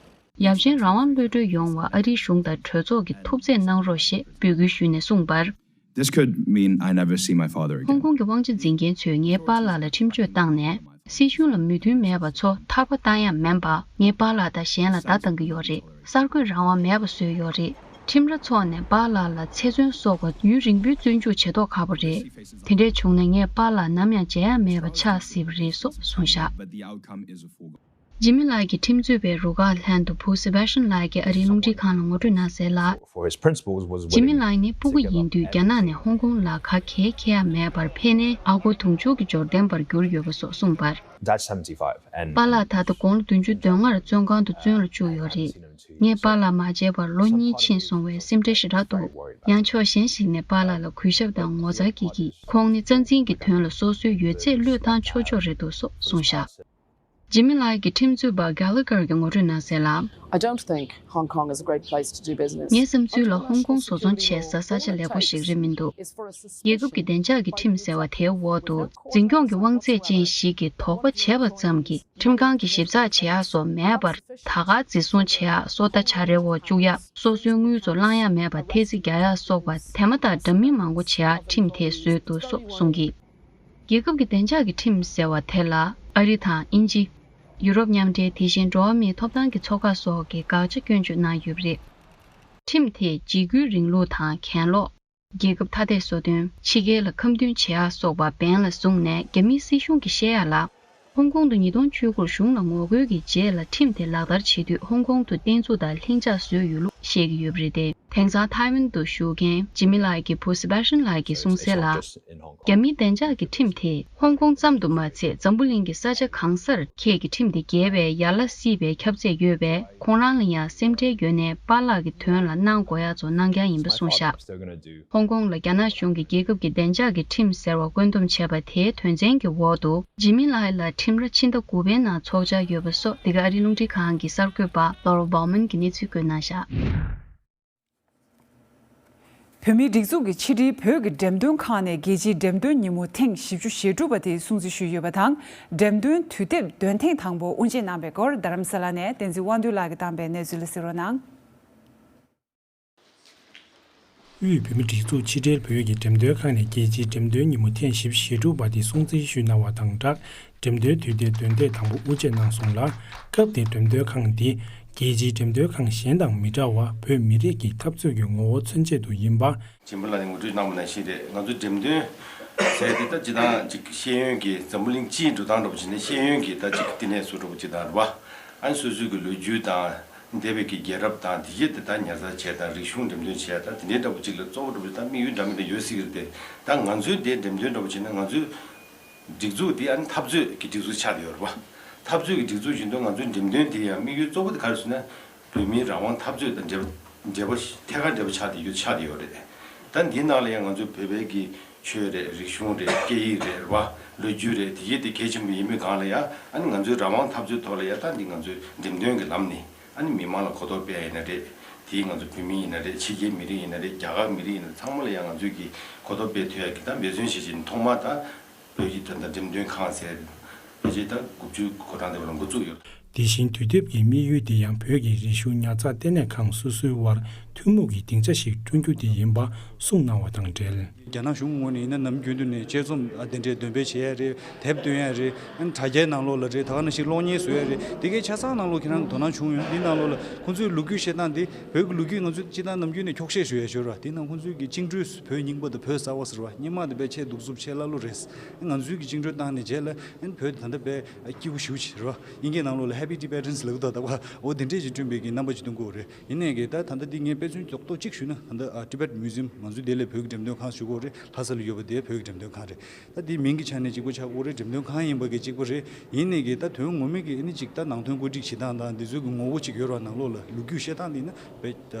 ཡབ་ཆེན་རང་དབང་གློད་གྲོལ་ཡོང་བར་ཨ་རིའི་གཞུང་དང་གྲོས་ཚོགས་ཀྱིས་ཐུགས་རྗེ་གནང་རོགས་ཞེས་འབོད་སྐུལ་ཞུས་ནས་གསུངས་པར། This could mean I never see my father again. ཧོང་ཀོང་གི་དབང་ཆ་འཛིན་མཁན་ཚོས་ངའི་པཱ་ལགས་ལ་ཁྲིམས་གཅོད་བཏང་ནས། སྲིད་གཞུང་ལ་མོས་མཐུན་མེད་པ་ཚོ་ཐར་པ་བཏང་ཡ་མིན་པ། ངའི་པཱ་ལགས་དང་གཞན་ལ་བརྡ་བཏང་གི་ཡོད་རེད། གསར་འགོད་རང་དབང་མེད་པ་བཟོས་ཡོད་རེད། ཁྲིམས་ར་འཚོགས་ནས་པཱ་ལགས་ལ་ཚེ་བཙོན་སོགས་པ་ཡུན་རིང་པོའི་བཙོན་འཇུག་བྱེད་མདོག་ཁ་པོ་རེད། དེ་འདྲས་བྱུང་ན་ངས་པཱ་ལགས་ནམ་ཡང་མཇལ་ཡ་མེད་པ་ཆགས་སྲིད་པ་རེད་སོགས་གསུངས་བཞག But the outcome is a foregone. ཇི་མི་ལགས་ཀྱི་ཁྲིམས་རྩོད་པའི་རུ་ཁག་ལྷན་དུ་བུ་སེ་བྷེ་ཤན་ལགས་ཀྱིས་ཨ་རིའི་རླུང་འཕྲིན་ཁང་ལ་ངོ་སྤྲོད་གནང་གསལ་ལ། For his principles was ཇི་མི་willing ལགས་ནི་སྤུ་གུ་ཡིན་དུས་རྒྱ་ནག་ནས་ཧོང་ཀོང་ལ་ག་གེ་འཁྱེར་ཡ་མེད་པར་ཕེབས་ནས་ཨ་སྒོར་དུང་ཕྱུར་གྱི་འབྱོར་ལྡན་པར་གྱུར་ཡོད་པ་སོགས་གསུངས་པར། That's seventy-five and པཱ་ལགས་ད་ལྟ་དགུང་ལོ་བདུན་ཅུ་དོན་ལྔར་བཙོན་ཁང་དུ་བཙོན་ལ་བཅུག་ཡོད་རེད། ངས་པཱ་ལགས་མ་མཇལ་བར་ལོ་གཉིས་ཕྱིན་སོང་བས་སེམས་ཁྲལ་ཞེ་དྲག་འདུག་ཡང་ཕྱོགས་གཞན་ཞིག་ནས་པཱ་ལགས་ལ་གུས་ཞབས་དང་ངོ་མཚར་སྐྱེ་གི། ཁོང་ནི་རྩ་འཛིན་གྱི་དོན་ལ་སོ་སོའི་ཡོད་ཚད་བློས་བཏང་ཆོག་ཆོག་རེད་འདུག་སོགས་གསུངས་བཞག་ཇི་མི་ལའི་གི་ཁྲིམས་རྩོད་པ་གྷ་ལ་ཀར་གྱིས་ངོ་སྤྲོད་གནང་གསལ་ལ། I don't think Hong Kong is a great place to do business. ངའི་བསམ་ཚུལ་ལ་ཧོང་ཀོང་བཟོ་ཚོང་བྱེད་ས་ས་ཆ་ལེགས་པོ་ཞིག་རེད་མི་འདུག་རྒྱལ་ཁབ་ཀྱི་བདེ་འཇགས་ཀྱི་ཁྲིམས་ཟེར་བ་དེའི་འོག་ཏུ་འཛིན་སྐྱོང་གི་དབང་ཚད་ཅན་ཞིག་གིས་དོགས་པ་བྱས་པ་ཙམ་གྱིས་ཁྲིམས་ཁང་གིས་ཞིབ་ཚགས་བྱེད་ཡག་སོགས་མེད་པར་ད་ག་འཛིན་བཟུང་བྱེད་ཡག་སོ་ལྟ་བྱ་རའི་འོག་བཅུག་ཡག་སོ་སོའི་དངུལ་ཚོ་བླང་ཡག་མེད་པར་ཐེལ་ཙེ་རྒྱག་ཡག་སོགས་པ་དེ་མ་ཐག་འདྲ་མིན་མང་པོ་བྱེད་ཡག་ཁྲིམས་དེས་བཟོས་འདུག་སོགས་གསུངས་ཀྱིས། རྒྱལ་ཁབ་ཀྱི་བདེ་འཇགས་ཀྱི་ཁྲིམས་ཟེར་བ་དེ་ལ་ཨ་རི་དང་དབྱིན་ཇི། ཡུ་རོབ་མཉམ་འབྲེལ་དེ་བཞིན་འགྲོ་བ་མིའི་ཐོབ་ཐང་གི་ཚོགས་ཁག་སོགས་ཀྱིས་དགག་བྱ་སྐྱོན་བརྗོད་གནང་ཡོད་པ་རེད། ཁྲིམས་དེས་འཇིགས་སྐུལ་རིང་ལུགས་དང་གྱེན་ལོག་རྒྱལ་ཁབ་ཐ་དད་སོ་བདུན། ཕྱི་རྒྱལ་ལ་ཁ་མཐུན་བྱེད་ཡག་སོགས་པ་འབེན་ལ་བཟུང་ནས། རྒྱ་མིའི་སྲིད་གཞུང་གིས་བཤད་ཡག་ལ། ཧོང་ཀོང་དུ་ཉིས་སྟོང་བཅུ་དགུར་གཞུང་ལ་ངོ་རྒོལ་གྱི་རྗེས་ལ་ཁྲིམས་དེ་ལག་བསྟར་བྱེད་དུས། ཧོང་ཀོང་དུ་བསྟན་འཛུགས་དང་ལྷིང་འཇགས་བཟོས་ཡོད་ལུགས་བཤད་ཀྱི་ཡོད་པ་རེད་དེ། དེང་སང་ཐའེ་ཝན་དུ་བཞུགས་མཁན་ཇི་མི་ལགས་ཀྱི་བུ་སི་བྷེ་ཤན་ལགས་ཀྱིས་གསུངས་གསལ་ལ། རྒྱ་མིའི་བདེ་འཇགས་ཀྱི་ཁྲིམས་དེས་ཧོང་ཀོང་ཙམ་དུ་མ་ཚད། འཛམ་བུ་གླིང་གི་ས་ཆ་གང་སར་ཁྱེད་ཀྱི་ཁྲིམས་དེ་འགལ་བའི་ཡ་ལ་སྲིད་པའི་ཁྱབ་ཚད་ཡོད་པས། ཁོང་རང་ལ་ཡང་སེམས་ཁྲལ་ཡོད་ནའི་པཱ་ལགས་ཀྱི་དོན་ལ་གནང་དགོས་ཡག་ཚོ་གནང་རྐྱང་ཡིན་པ་གསུངས་བཞག་ཧོང་ཀོང་ལ་རྒྱ་ནག་གཞུང་གིས་རྒྱལ་ཁབ་ཀྱི་བདེ་འཇགས་ཀྱི་ཁྲིམས་ཟེར་བ་བཀོད་འདོམས་བྱས་པ་དེའི་དོན་ཚན་གྱི་འོག་ཏུ། ཇི་མི་ལའི་ལ་ཁྲིམས་ར་ཕྱི་ཟླ་དགུ་པའི་ནང་འཚོགས་འཆར་ཡོད་པ་སོགས། འདི་ག་ཨ་རིའི་རླུང་འཕྲིན་ཁང་གི་གསར་འགོད་པ་Laura Bowman གྱིས་གནས་ཚུལ་བཀོད་གནང་བཞག་བོད་མིའི་སྒྲིག་འཛུགས་ཀྱི་ཕྱི་དྲིལ་བོད་ཀྱི་འགྲེམས་སྟོན་ཁང་ནས་རྒྱལ་སྤྱིའི་འགྲེམས་སྟོན་ཉིན་མོ་ཐེངས་བཞི་བཅུ་ཞེ་དྲུག་པ་དེ་སྲུང་བརྩི་ཞུས་ཡོད་པ་དང་། འགྲེམས་སྟོན་དུས་དེབ་འདོན་ཐེངས་དང་པོ་དབུ་འབྱེད་གནང་པའི་སྐོར། རྡ་རམ་ས་ལ་ནས་བསྟན་འཛིན་དབང་འདུས་ལགས་ཀྱིས་བཏང་པའི་གནས་ཚུལ་ལ་གསན་རོགས་གནང་། དབུས་བོད་མིའི་སྒྲིག་འཛུགས་ཕྱི་དྲིལ་བོད་ཀྱི་འགྲེམས་སྟོན་ཁང་ནས་རྒྱལ་སྤྱིའི་འགྲེམས་སྟོན་ཉིན་མོ་ཐེངས་བཞི་བཅུ་ཞེ་དྲུག་པ་དེ་སྲུང་བརྩི་ཞུས་གནང་བ་དང་སྦྲགས། འགྲེམས་སྟོན་དུས་དེབ་འདོན་ཐེངས་དང་པོ་དབུ་འབྱེད་གནང་སོང་ལ། སྐབས་དེའི་འགྲེམས་སྟོན་ཁང་འདི་རྒྱལ་སྤྱིའི་འགྲེམས་སྟོན་ཁང་གཞན་དང་མི་འདྲ་བར། བོད་མི་རིགས་ཀྱི་འཐབ་རྩོད་ཀྱི་ངོ་བོ་མཚོན་ཆེད་དུ་ཡིན་པ། ཇིམ་པ་ལགས་ནས་ངོ་སྤྲོད་གནང་བ་ནང་བཞིན་རེད། ང་ཚོ་འགྲེམས་སྟོན་ཟེར་དེ་ད་སྤྱིར་བཏང་ཅིག་ཤེས་ཡོན་གྱི་འཛམ་བུ་གླིང་སྤྱིའི་འགྲོ་སྟངས་འདྲ་པོ་བྱས་ནས་ཤེས་ཡོན་གྱི་ད་ཅིག་བསྟི་གནས་སུ་འདྲ་པོ་ཅིག་དང་རེད་བ། ཨ་ནི་སོ་སོའི་གི་ལོ་རྒྱུས་དང་འདས་པའི་གི་རྒྱལ་རབས་དང་དེ་གྱད་དེ་ད་ཉར་ཚགས་བྱས་དང་རིག་གཞུང་འགྲེམས་སྟོན་བྱས་དང་དེ་འདྲའི་འདྲ་པོ་ཅིག་ལ་གཙོ་བོ་འདྲ་པོ་ཅིག་ད་དམིགས་ཡུལ་འདྲ་མི་འདྲ་ཡོད་སྲིད་ཀྱི་རེད་དེ། ད་ང་ཚོའི་དེ་འགྲེམས་སྟོན་འདྲ་པོ་བྱས་ན་ང་ཚོའི་སྒྲིག་འཛུགས་དེ་ཨ་ནི་འཐབ་རྩོད་ཀྱི་སྒྲིག་འཛུགས་ཆགས་བསྡད་ཡོད་རེད་བ། འཐབ་རྩོད་ཀྱི་སྒྲིག་འཛུགས་བཞིན་དུ་ང་ཚོའི་འགྲེམས་སྟོན་དེ་ཡང་དམིགས་ཡུལ་གཙོ་བོ་དེ་ག་རེ་ཟེར་ན། བོད་མིའི་རང་དབང་འཐབ་རྩོད་དང་འབྲེལ་བ་འབྲེལ་བ་ཐད་ཀར་འབྲེལ་བ་ཆགས་བསྡད་རྒྱུ་ཆགས་བསྡད་ཡོད་རེད། ད་འདིའི་ནང་ལ་ཡང་ང་ཚོའི་བོད་པའི་གི་ཆོས་རེད། རིག་གཞུང་རེད། སྐད་ཡིག་རེད། རེད་བ། ལོ་རྒྱུས་རེད། དེ་གྱད་དེ་གལ་ཆེན་པོ་ཡིན་པའི་སྒང་ལ་ཡང་ཨ་ནི་ང་ཚོའི་རང་དབང་འཐབ་རྩོད་ཐོག་ལ་ཡང་ད་འདི་ང་ཚོའི་འགྲེམས་སྟོན་གྱི་ལམ་ནས་ཨ་ནི་མི་མང་ལ་གོ་རྟོགས་སྤེལ་ཡ་ཡིན་ན་རེད། དེ་ང་ཚོ་བོད་མི་ཡིན་ན་རེད། ཕྱི་རྒྱལ་མི་རིགས་ཡིན་ན་རེད། རྒྱ་གར་མི་རིགས་ཡིན་ན་ཚང་མ་ལ་ཡང་ང་ཚོས་ཀྱི་གོ་རྟོགས་སྤེལ་ཐུབ་ཡ་གི་ད་འབད་བརྩོན་བྱེད་བཞིན་ཐོག་མ་ད། བོད་ཀྱི་དོན་དག་འགྲེམས་སྟོན་ཁང་ཟེར། ཕལ་ཆེར་ད་དགུ་བཅུ་གོ་གྲངས་དེ་བར་འགོ་བཙུགས་ཡོད། དེ་བཞིན་དུས་དེབ་ཀྱི་དམིགས་ཡུལ་དེ་ཡང་བོད་ཀྱི་རིག་གཞུང་ཉར་ཚགས་ལྟེ་གནས་ཁང་སོ་སོའི་དབར་ཐུན་མོང་གི་སྡིངས་ཆ་ཞིག་བསྐྲུན་རྒྱུ་དེ་ཡིན་པ་གསུངས་གནང་བ་དང་འབྲེལ། རྒྱ་ནག་གཞུང་ངོས་ནས་ཡིན་ན་ནམ་རྒྱུན་དུ་ནས་དཔྱད་རྩོམ་དེ་འདྲའི་འདོན་སྤེལ་བྱེད་ཡ་རེད། དེབ་འདོན་ཡ་རེད། དྲ་རྒྱའི་ནང་ལོགས་ལ་རེད། ད་ག་ནང་བཞིན་གློག་བརྙན་བཟོ་ཡ་རེད། དེ་གའི་ཆ་ཚང་ནང་ལོགས་ཁྱེད་རང་གི་དོ་སྣང་བྱུང་ཡོད། འདི་ནང་ལོགས་ལ་ཁོང་ཚོའི་ལོ་རྒྱུས་བཤད་སྟངས་དེ་བོད་ཀྱི་ལོ་རྒྱུས་ང་ཚོས་སྤྱིར་བཏང་ནམ་རྒྱུན་ནས་འཁྱོག་བཤད་ཞུ་ཡ་ཞོར་བ། དེ་ནང་ཁོང་ཚོའི་གི་བཅིངས་འགྲོལ་བོད་རྙིང་པ་དང་བོད་གསར་བ་ཟེར་བ། སྔོན་མ་དེ་དཔེ་ཆེས་གདུག་རྩུབ་ཆེས་ཀླ་ཀློ་རེད། ང་ཚོའི་གི་བཅིངས་འགྲོལ་བཏང་ནས་རྗེས་ལ་ཨན་བོད་ད་ལྟ་དཔེ་སྐྱིད་པོ་ཞེ་པོ་ཅིག་རེད་བ། དབྱིན་སྐད་ནང་ལོགས་ལ་Happy Tibetans ལབ་ད་ད་བ། འོ་དེ་འདྲས་ཅིག་བསྐྲུན་པའི་གི་རྣམ་པ་ཅིག་སྟོན་གྱི་ཡོད་རེད། ཡིན་ནའི་གི་ད་ད་ལྟ་འདི་ངས་དཔེ་མཚོན་རྡོག་རྡོག་གཅིག་ཞུས་ན། ད་ལྟ་ཨ་Tibet Museum ང་ཚོའི་དེ་ལ་བོད་ཀྱི་འགྲེམས་སྟོན་ཁང་ཞུ་གི་ཡོད་རེད། ལྷ་ས་ལ་ཡོད་པ་དེ་བོད་ཀྱི་འགྲེམས་སྟོན་ཁང་རེད། ད་འདི་མིང་གི་ཆ་ནས་གཅིག་པ་ཆགས་ཀྱི་ཡོད་རེད། འགྲེམས་སྟོན་ཁང་ཡིན་པ་གི་གཅིག་པ་རེད། ཡིན་ནའི་གི་ད་དོན་ངོ་མའི་གི་ཨ་ནི་ཅིག་ད་ནང་དོན་བཀོད་སྒྲིག་བྱེད་སྟངས་དང་འདི་ཚོའི་གི་ངོ་བོ་ཅིག་ཡོད་རེད་བ། ནང་ལོགས་ལ་ལོ་རྒྱུས་བཤད་སྟངས་འདི་ན་དཔེ་ད་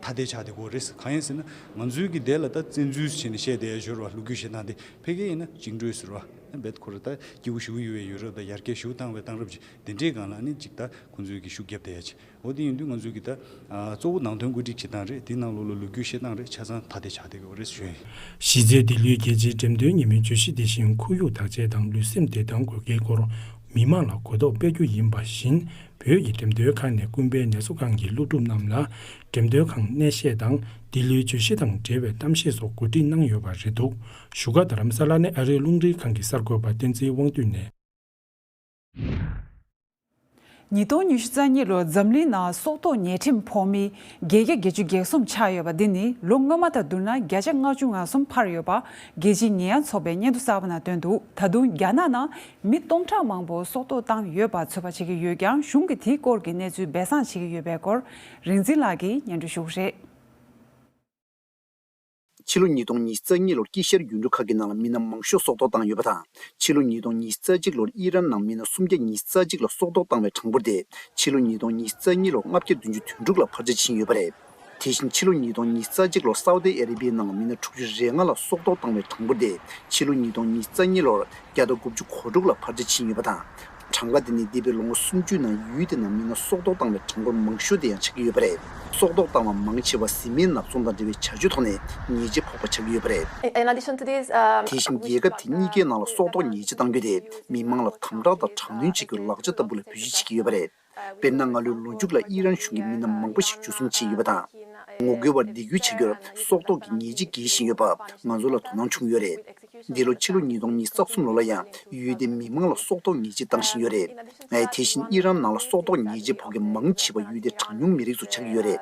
ཐ་དད་ཆགས་བསྡད་ཀྱི་ཡོད་རེད། གང་ཡིན་ཟེར་ན་ང་ཚོའི་གི་དེ་ལ་ད་བཙན་འཛུལ་བྱས་ནས་བཤད་བསྡད་ཡ་ཞོར་བ། ལོ་རྒྱུས་བཤད་སྟངས་དེ་ཕ་གི་ཡིན་ན་བཅིངས་འགྲོལ་ཟེར་བ། རྦད་ཁོ་ར་ད་སྐྱིད་པོ་ཞེ་པོ་ཡོད་པའི་ཡུ་རོབ་དང་ཡར་རྒྱས་ཞེ་པོ་བཏང་བའི་བཏང་རབས་ཅིག་དེ་འདྲའི་སྒང་ལ་ཨ་ནི་ཅིག་ད་ཁོང་ཚོའི་གི་ཤུགས་རྒྱབ་བསྡད་ཡ་ཅིག་འོ་དེ་ཡིན་དུས་ང་ཚོའི་གི་ད་ཨ་གཙོ་བོ་ནང་དོན་བཀོད་སྒྲིག་བྱེད་སྟངས་རེད། དེའི་ནང་ལོགས་ལ་ལོ་རྒྱུས་བཤད་སྟངས་རེད། ཆ་ཚང་ཐ་དད་ཆགས་བསྡད་ཡོད་རེད་ཞུ་ཡ་ཡིན། གཞི་རྩའི་འདི་ལོའི་རྒྱལ་སྤྱིའི་འགྲེམས་སྟོན་ཉིན་མོའི་བརྗོད་གཞི་དེ་བཞིན་ཁོར་ཡུག་བདག་གཅེས་དང་ལུས་སེམས་བདེ་ཐང་དགོས་གལ་སྐོར་མི་མང་ལ་གོ་རྟོགས་སྤེལ་རྒྱུ་ཡིན་པ་བཞིན། བོད་ཀྱི་འགྲེམས་སྟོན་ཁང་ནས་ཀུན་ཕན་ནད་གསོ་ཁང་གི་སློབ་ཕྲུག་རྣམས་ལ་འགྲེམས་སྟོན་ཁང་གནས་བཤད་དང་འདི་ལོའི་བརྗོད་གཞི་དང་འབྲེལ་བའི་གཏམ་བཤད་སོགས་གོ་སྒྲིག་གནང་ཡོད་པ་རེད་འདུག་བཞུགས་སྒར་རྡ་རམ་ས་ལ་ནས་ཨ་རིའི་རླུང་འཕྲིན་ཁང་གི་གསར་འགོད་པ་བསྟན་འཛིན་དབང་འདུས་ནས། ཉིས་སྟོང་ཉི་ཤུ་རྩ་གཉིས་ལོར་འཛམ་གླིང་ནང་སྲོག་ཐོག་ཉེས་ཁྲིམས་ཕོག་མི་བརྒྱད་བརྒྱ་བརྒྱད་ཅུ་གྱ་གསུམ་ཆགས་ཡོད་པ་འདི་ནི་ལོ་སྔོན་མ་དང་བསྡུར་ན་བརྒྱ་ཆ་ལྔ་བཅུ་ང་གསུམ་འཕར་ཡོད་པ་རྒྱལ་སྤྱིའི་ཉེས་ཡངས་ཚོགས་པས་སྙན་ཐོ་གསར་པ་ནང་བཏོན་འདུག་ད་དུང་རྒྱ་ནག་ནང་མི་སྟོང་ཕྲག་མང་པོ་སྲོག་ཐོག་བཏང་ཡོད་པ་ཚོད་དཔག་བྱེད་ཀྱི་ཡོད་ཀྱང་། གཞུང་གིས་དེའི་སྐོར་གྱི་གནས་ཚུལ་སྦས་གསང་བྱེད་ཀྱི་ཡོད་པའི་སྐོར་རིག་འཛིན་ལགས་ཀྱིས་སྙན་སྒྲོན་ཞུ་གི་རེད། ཕྱི་ལོ་ཉིས་སྟོང་ཉི་ཤུ་རྩ་གཉིས་ལོར་དཀྱིལ་ཤར་རྒྱུན་འབྲུག་ཁག་གི་ནང་ལ་མི་སྣ་མང་ཤོས་སྲོག་ཐོག་བཏང་ཡོད་པ་དང་། ཕྱི་ལོ་ཉིས་སྟོང་ཉི་ཤུ་རྩ་གཅིག་ལོར་ཨི་རན་ནང་མི་སྣ་སུམ་བརྒྱ་ཉི་ཤུ་རྩ་གཅིག་ལ་སྲོག་ཐོག་བཏང་བའི་གྲངས་འབོར་དེ་ཕྱི་ལོ་ཉིས་སྟོང་ཉི་ཤུ་རྩ་གཉིས་ལོར་ལྔ་བརྒྱ་བདུན་ཅུ་དོན་དྲུག་ལ་འཕར་ཆ་ཕྱིན་ཡོད་པ་རེད། དེ་བཞིན་ཕྱི་ལོ་ཉིས་སྟོང་ཉི་ཤུ་རྩ་གཅིག་ལོར་སའུ་ཏི་ཨ་རེ་བྷི་ཡའི་ནང་ལ་མི་སྣ་དྲུག་ཅུ་རེ་ལྔ་ལ་སྲོག་ཐོག་བཏང་བའི་གྲངས་འབོར་དེ་ཕྱི་ལོ་ཉིས་སྟོང་ཉི་ཤུ་རྩ་གཉིས་ལོར་བརྒྱ་དང་དགུ་བཅུ་གོ་དྲུག་ལ་འཕར་ཆ་ཕྱིན་ཡོད་པ་དང་། གྲངས་ཀ་དེ་ནི་འདས་པའི་ལོ་ངོ་སུམ་ཅུའི་ནང་ཡུལ་དེ་ནང་མི་སྣ་སྲོག་ཐོག་བཏང་བའི་གྲངས་འབོར་མང་ཤོས་དེ་ཡང་ཆགས་ཀྱི་ཡོད་པ་རེད། སྲོག་ཐོག་བཏང་བ་མང་ཆེ་བ་བཟི་སྨན་ནག་ཚོང་དང་འབྲེལ་བའི་བྱ་སྤྱོད་ཐོག་ནས་ཉེས་ཆད་ཕོག་པ་ཆགས་ཀྱི་ཡོད་པ་རེད། In addition to this, um, དེ་བཞིན་རྒྱལ་ཁབ་དེ་གཉིས་ཀའི་ནང་ལ་སྲོག་ཐོག་ཉེས་ཆད་གཏང་རྒྱུ་དེ་མི་མང་ལ་དམ་དྲག་དང་དྲག་གནོན་བྱེད་རྒྱུའི་ལག་ཆ་ལྟ་བུ་ལ་བེད་སྤྱོད་བྱེད་ཀྱི་ཡོད་པ་རེད། དཔེར་ན། སྔ་ལོའི་ལོ་མཇུག་ལ་ཨི་རན་གཞུང་གིས་མི་སྣ་མང་པོ་ཞིག་འཇུ་བཟུང་བྱས་ཡོད་པ་དང་། ངོ་རྒོལ་བར་འདེད་སྐུལ་བྱ་རྒྱུར་སྲོག་ཐོག་གི་ཉེས་ཆད་འགེལ་བཞིན་ཡོད་པ་ང་ཚོ་ལ་དོ་སྣང་བྱུང་ཡོད་རེད། འདི་ལོ་ཕྱི་ལོ་ཉིས་སྟོང་ཉི་ཤུ་རྩ་གསུམ་ལོ་ལ་ཡང་ཡུལ་དེའི་མི་མང་ལ་སྲོག་ཐོག་ཉེས་ཆད་བཏང་བཞིན་ཡོད་རེད། དེ་བཞིན་ཨི་རན་ནང་ལ་སྲོག་ཐོག་ཉེས་ཆད་ཕོག་མཁན་མང་ཆེ་བ་ཡུལ་དེའི་གྲངས་ཉུང་མི་རིགས་ཚོ་ཆགས་ཀྱི་ཡོད་རེད།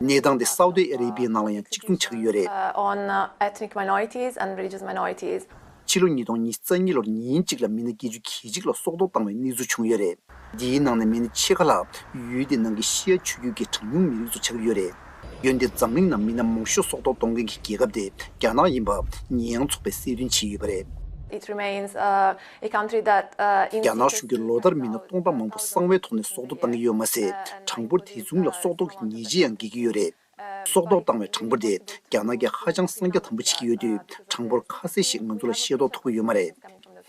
གནས་སྟངས་དེ་སའུ་ཏི་ཨ་རེ་བྷི་ཡའི་ནང་ལ་ཡང་གཅིག་མཚུངས་ཆགས་ཀྱི་ཡོད་རེད། uh, on uh, ethnic minorities and religious minorities. ཕྱི་ལོ་ཉིས་སྟོང་ཉི་ཤུ་རྩ་གཉིས་ལོར་ཉིན་གཅིག་ལ་མི་སྣ་བརྒྱད་ཅུ་གྱ་གཅིག་ལ་སྲོག་ཐོག་བཏང་བའི་གནས་ཚུལ་བྱུང་ཡོད་རེད། འདིའི་ནང་ནས་མི་སྣ་ཕྱེད་ཀ་ལྷག་ཡུལ་དེ་ནང་གི་ཤི་ཡ་ཆོས་བརྒྱུད་ཀྱི་གྲངས་ཉུང་མི་རིགས་ཚོ་ཆགས་ཀྱི་ཡོད་རེད། འོན་ཏེ་འཛམ་གླིང་ནང་མི་སྣ་མང་ཤོས་སྲོག་ཐོག་གཏོང་མཁན་གྱི་རྒྱལ་ཁབ་དེ་རྒྱ་ནག་ཡིན་པ་ཉེས་ཡངས་ཚོགས་པས་གསལ་སྟོན་བྱས་ཡོད་པ་རེད། It remains uh, a country that uh, in རྒྱ་ནག་གཞུང་གིས་ལོ་ལྟར་མི་སྣ་སྟོང་ཕྲག་མང་པོ་གསང་བའི་ཐོག་ནས་སྲོག་ཐོག་བཏང་གི་ཡོད་མ་ཟད། གྲངས་འབོར་དེ་མཚུངས་ལ་སྲོག་ཐོག་གི་ཉེས་ཆད་ཡང་འགེལ་གྱི་ཡོད་རེད། སྲོག་ཐོག་བཏང་བའི་གྲངས་འབོར་དེ་རྒྱ་ནག་གིས་ཧ་ཅང་གསང་རྒྱ་དམ་པོ་བྱེད་ཀྱི་ཡོད་དུས། གྲངས་འབོར་ཁ་གསལ་ཞིག་ང་ཚོ་ལ་ཤེས་རྟོགས་ཐུབ་ཀྱི་ཡོད་མ་རེད།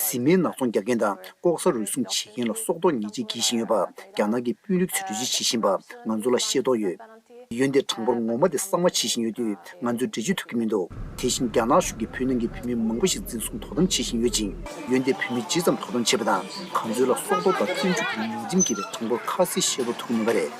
བཟི་སྨན་ནག་ཚོང་རྒྱག་མཁན་དང་ལྐོག་ཟ་རུལ་སུངས་བྱེད་མཁན་ལ་སྲོག་ཐོག་ཉེས་ཆད་འགེལ་བཞིན་ཡོད་པ་རྒྱ་ནག་གི་དཔོན་རིགས་ཚོས་འགྲེལ་བརྗོད་བྱེད་བཞིན་པ་ང་ཚོ་ལ་ཤེས་རྟོགས་ཡོད། འོན་ཏེ་གྲངས་འབོར་ངོ་མ་དེ་གསང་བ་བྱེད་བཞིན་ཡོད་དུས་ང་ཚོས་འགྲེལ་བརྗོད་ཐུབ་ཀྱི་མི་འདུག་དེ་བཞིན་རྒྱ་ནག་གཞུང་གིས་བོད་ནང་གི་བོད་མི་མང་པོ་ཞིག་འཛིན་བཟུང་དོ་དམ་བྱེད་བཞིན་ཡོད་ཅིང་། འོན་ཏེ་བོད་མི་ཇི་ཙམ་དོ་དམ་བྱས་པ་དང་ག་ཚོད་ལ་སྲོག་ཐོག་དང་བཙོན་འཇུག་གི་ཉེས་ཁྲིམས་འགེལ་བའི་གྲངས་འབོར་ཁ་གསལ་ཤེས་རྟོགས་ཐུབ་ཀྱི་མིན་པ་རེད།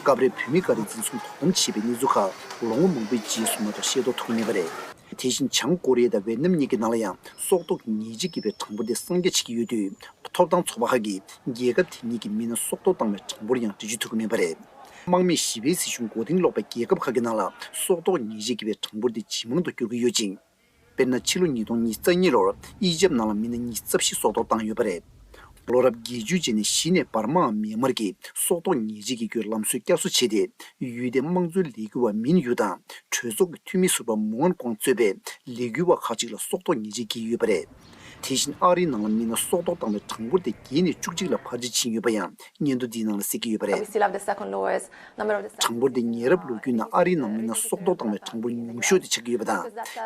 སྐབས་རེ་བོད་མི་འགའ་རེ་འཛིན་བཟུང་དོ་དམ་བྱས་པའི་གནས་ཚུལ་ཁག་ལོ་ངོ་མང་པོའི་རྗེས་སུ་མ་གཏོགས་ཤེས་རྟོགས་ཐུབ་ཀྱི་མིན་པ་རེད། དེ་བཞིན་བྱང་ཀོ་རི་ཡ་དང་ཝེ་ཏི་ནམ་གཉིས་ཀྱི་ནང་ལ་ཡང་སྲོག་ཐོག་གི་ཉེས་ཆད་འགེལ་བའི་གྲངས་འབོར་དེ་གསང་རྒྱ་བྱེད་ཀྱི་ཡོད་དུས། ཐོབ་ཐང་ཚོགས་པ་ཁག་གིས་རྒྱལ་ཁབ་དེ་གཉིས་ཀྱི་མི་སྣ་སྲོག་ཐོག་བཏང་བའི་གྲངས་འབོར་ཡང་འགྲེལ་བརྗོད་ཐུབ་ཀྱི་མིན་པ་རེད། དམག་མིས་ཞི་བའི་སྲིད་གཞུང་མགོ་རྟིང་སློག་པའི་རྒྱལ་ཁབ་ཁག་གི་ནང་ལ་སྲོག་ཐོག་ཉེས་ཆད་འགེལ་བའི་གྲངས་འབོར་དེ་ཇེ་མང་དུ་འགྱུར་གྱི་ཡོད་ཅིང་། དཔེར་ན། ཕྱི་ལོ་ཉིས་སྟོང་ཉི་ཤུ་རྩ་གཉིས་ལོར་ཨི་ཇེབ་ནང་ལ་མི་སྣ་ཉི་ཤུ་རྩ་བཞི་སྲོག་ཐོག་བཏང་ཡོད་པ་རེད། ལོ་རབས་བརྒྱད་ཅུའི་རྗེས་ནས་གཞི་ནས་འབར་མའམ་མེན་མར་གྱིས་སྲོག་ཐོག་ཉེས་ཆད་ཀྱི་བརྒྱུད་ལམ་སྲོལ་བསྐྱར་གསོ་བྱས་ཏེ། ཡུལ་དེའི་དམངས་གཙོའི་ལས་འགུལ་བ་མིན་ཡུ་དང་གྲོས་ཚོགས་ཀྱི་འཐུས་མི་ཟུར་པ་མུའུ་ཨན་ཀོང་གཙོས་པའི་ལས་འགུལ་བ་ཁག་ཅིག་ལ་སྲོག་ཐོག་ཉེས་ཆད་འགེལ་ཡོད་པ་རེད། དེ་བཞིན་ཨ་རིའི་ནང་ལ་མི་སྣ་སྲོག་ཐོག་བཏང་བའི་གྲངས་འབོར་དེ་བརྒྱད་ནས་བཅུ་གཅིག་ལ་འཕར་ཆ་ཕྱིན་ཡོད་པ་ཡང་སྙན་ཐོ་འདིའི་ནང་ལ་གསལ་གྱི་ཡོད་པ་རེད། We still have the second lowest number of the གྲངས་འབོར་དེ་ཉེ་རབས་ལོ་རྒྱུས་ནང་ཨ་རིའི་ནང་མི་སྣ་སྲོག་ཐོག་བཏང་བའི་གྲངས་འབོར་ཉུང་ཤོས་དེ་ཆགས་ཀྱི་ཡོད་པ་དང་།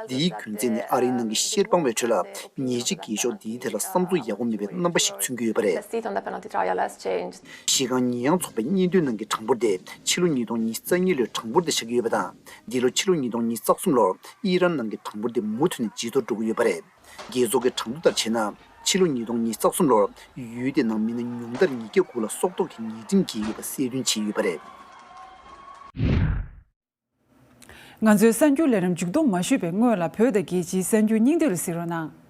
འདིའི་རྒྱུ་མཚན་ནི་ཨ་རིའི་ནང་གི་བཤེར་དཔང་བའི་ཁྲོད་ལ་ཉེས་ཆད་འགེལ་ཕྱོགས་འདིའི་ཐད་ལ་བསམ་ཚུལ་ཡག་པོ་མེད་པའི་རྣམ་པ་ཞིག་མཚོན་གྱི་ཡོད་པ་རེད། The seat on the penalty trial has changed. གཞི་རྐང་ཉེས་ཡངས་ཚོགས་པས་སྙན་ཐོའི་ནང་གི་གྲངས་འབོར་དེ་ཕྱི་ལོ་ཉིས་སྟོང་ཉི་ཤུ་རྩ་གཉིས་ལོའི་གྲངས་འབོར་དེ་ཆགས་ཀྱི་ཡོད་པ་དང་། འདི་ལོ་ཕྱི་ལོ་ཉིས་སྟོང་ཉི་ཤུ་རྩ་གསུམ་ལོར་ཨི་རན་ནང་གི་གྲངས་འབོར་དེ་མུ་མཐུད་ནས་ཇེ་མཐོར་འགྲོ་གི་ཡོད་པ་རེད། རྒྱལ་ཚོགས་ཀྱི་གྲངས་ཐོ་ལྟར་བྱས་ན། ཕྱི་ལོ་ཉིས་སྟོང་ཉི་ཤུ་རྩ་གསུམ་ལོར་ཡུལ་དེ་ནང་མི་སྣ་ཉུང་མཐར་ཉིས་བརྒྱ་དགུ་ལ་སྲོག་ཐོག་གི་ཉེས་ཁྲིམས་འགེལ་ཡོད་པ་གསལ་སྟོན་བྱས་ཡོད་པ་རེད། ང་ཚོའི་གསར་འགྱུར་ལས་རིམ་མཇུག་བསྡོམས་མ་ཞུས་པའི་སྔོན་ལ་བོད་དང་རྒྱལ་སྤྱིའི་གསར་འགྱུར་སྙིང་བསྡུས་ལ་གཟིགས་རོགས་གནང་།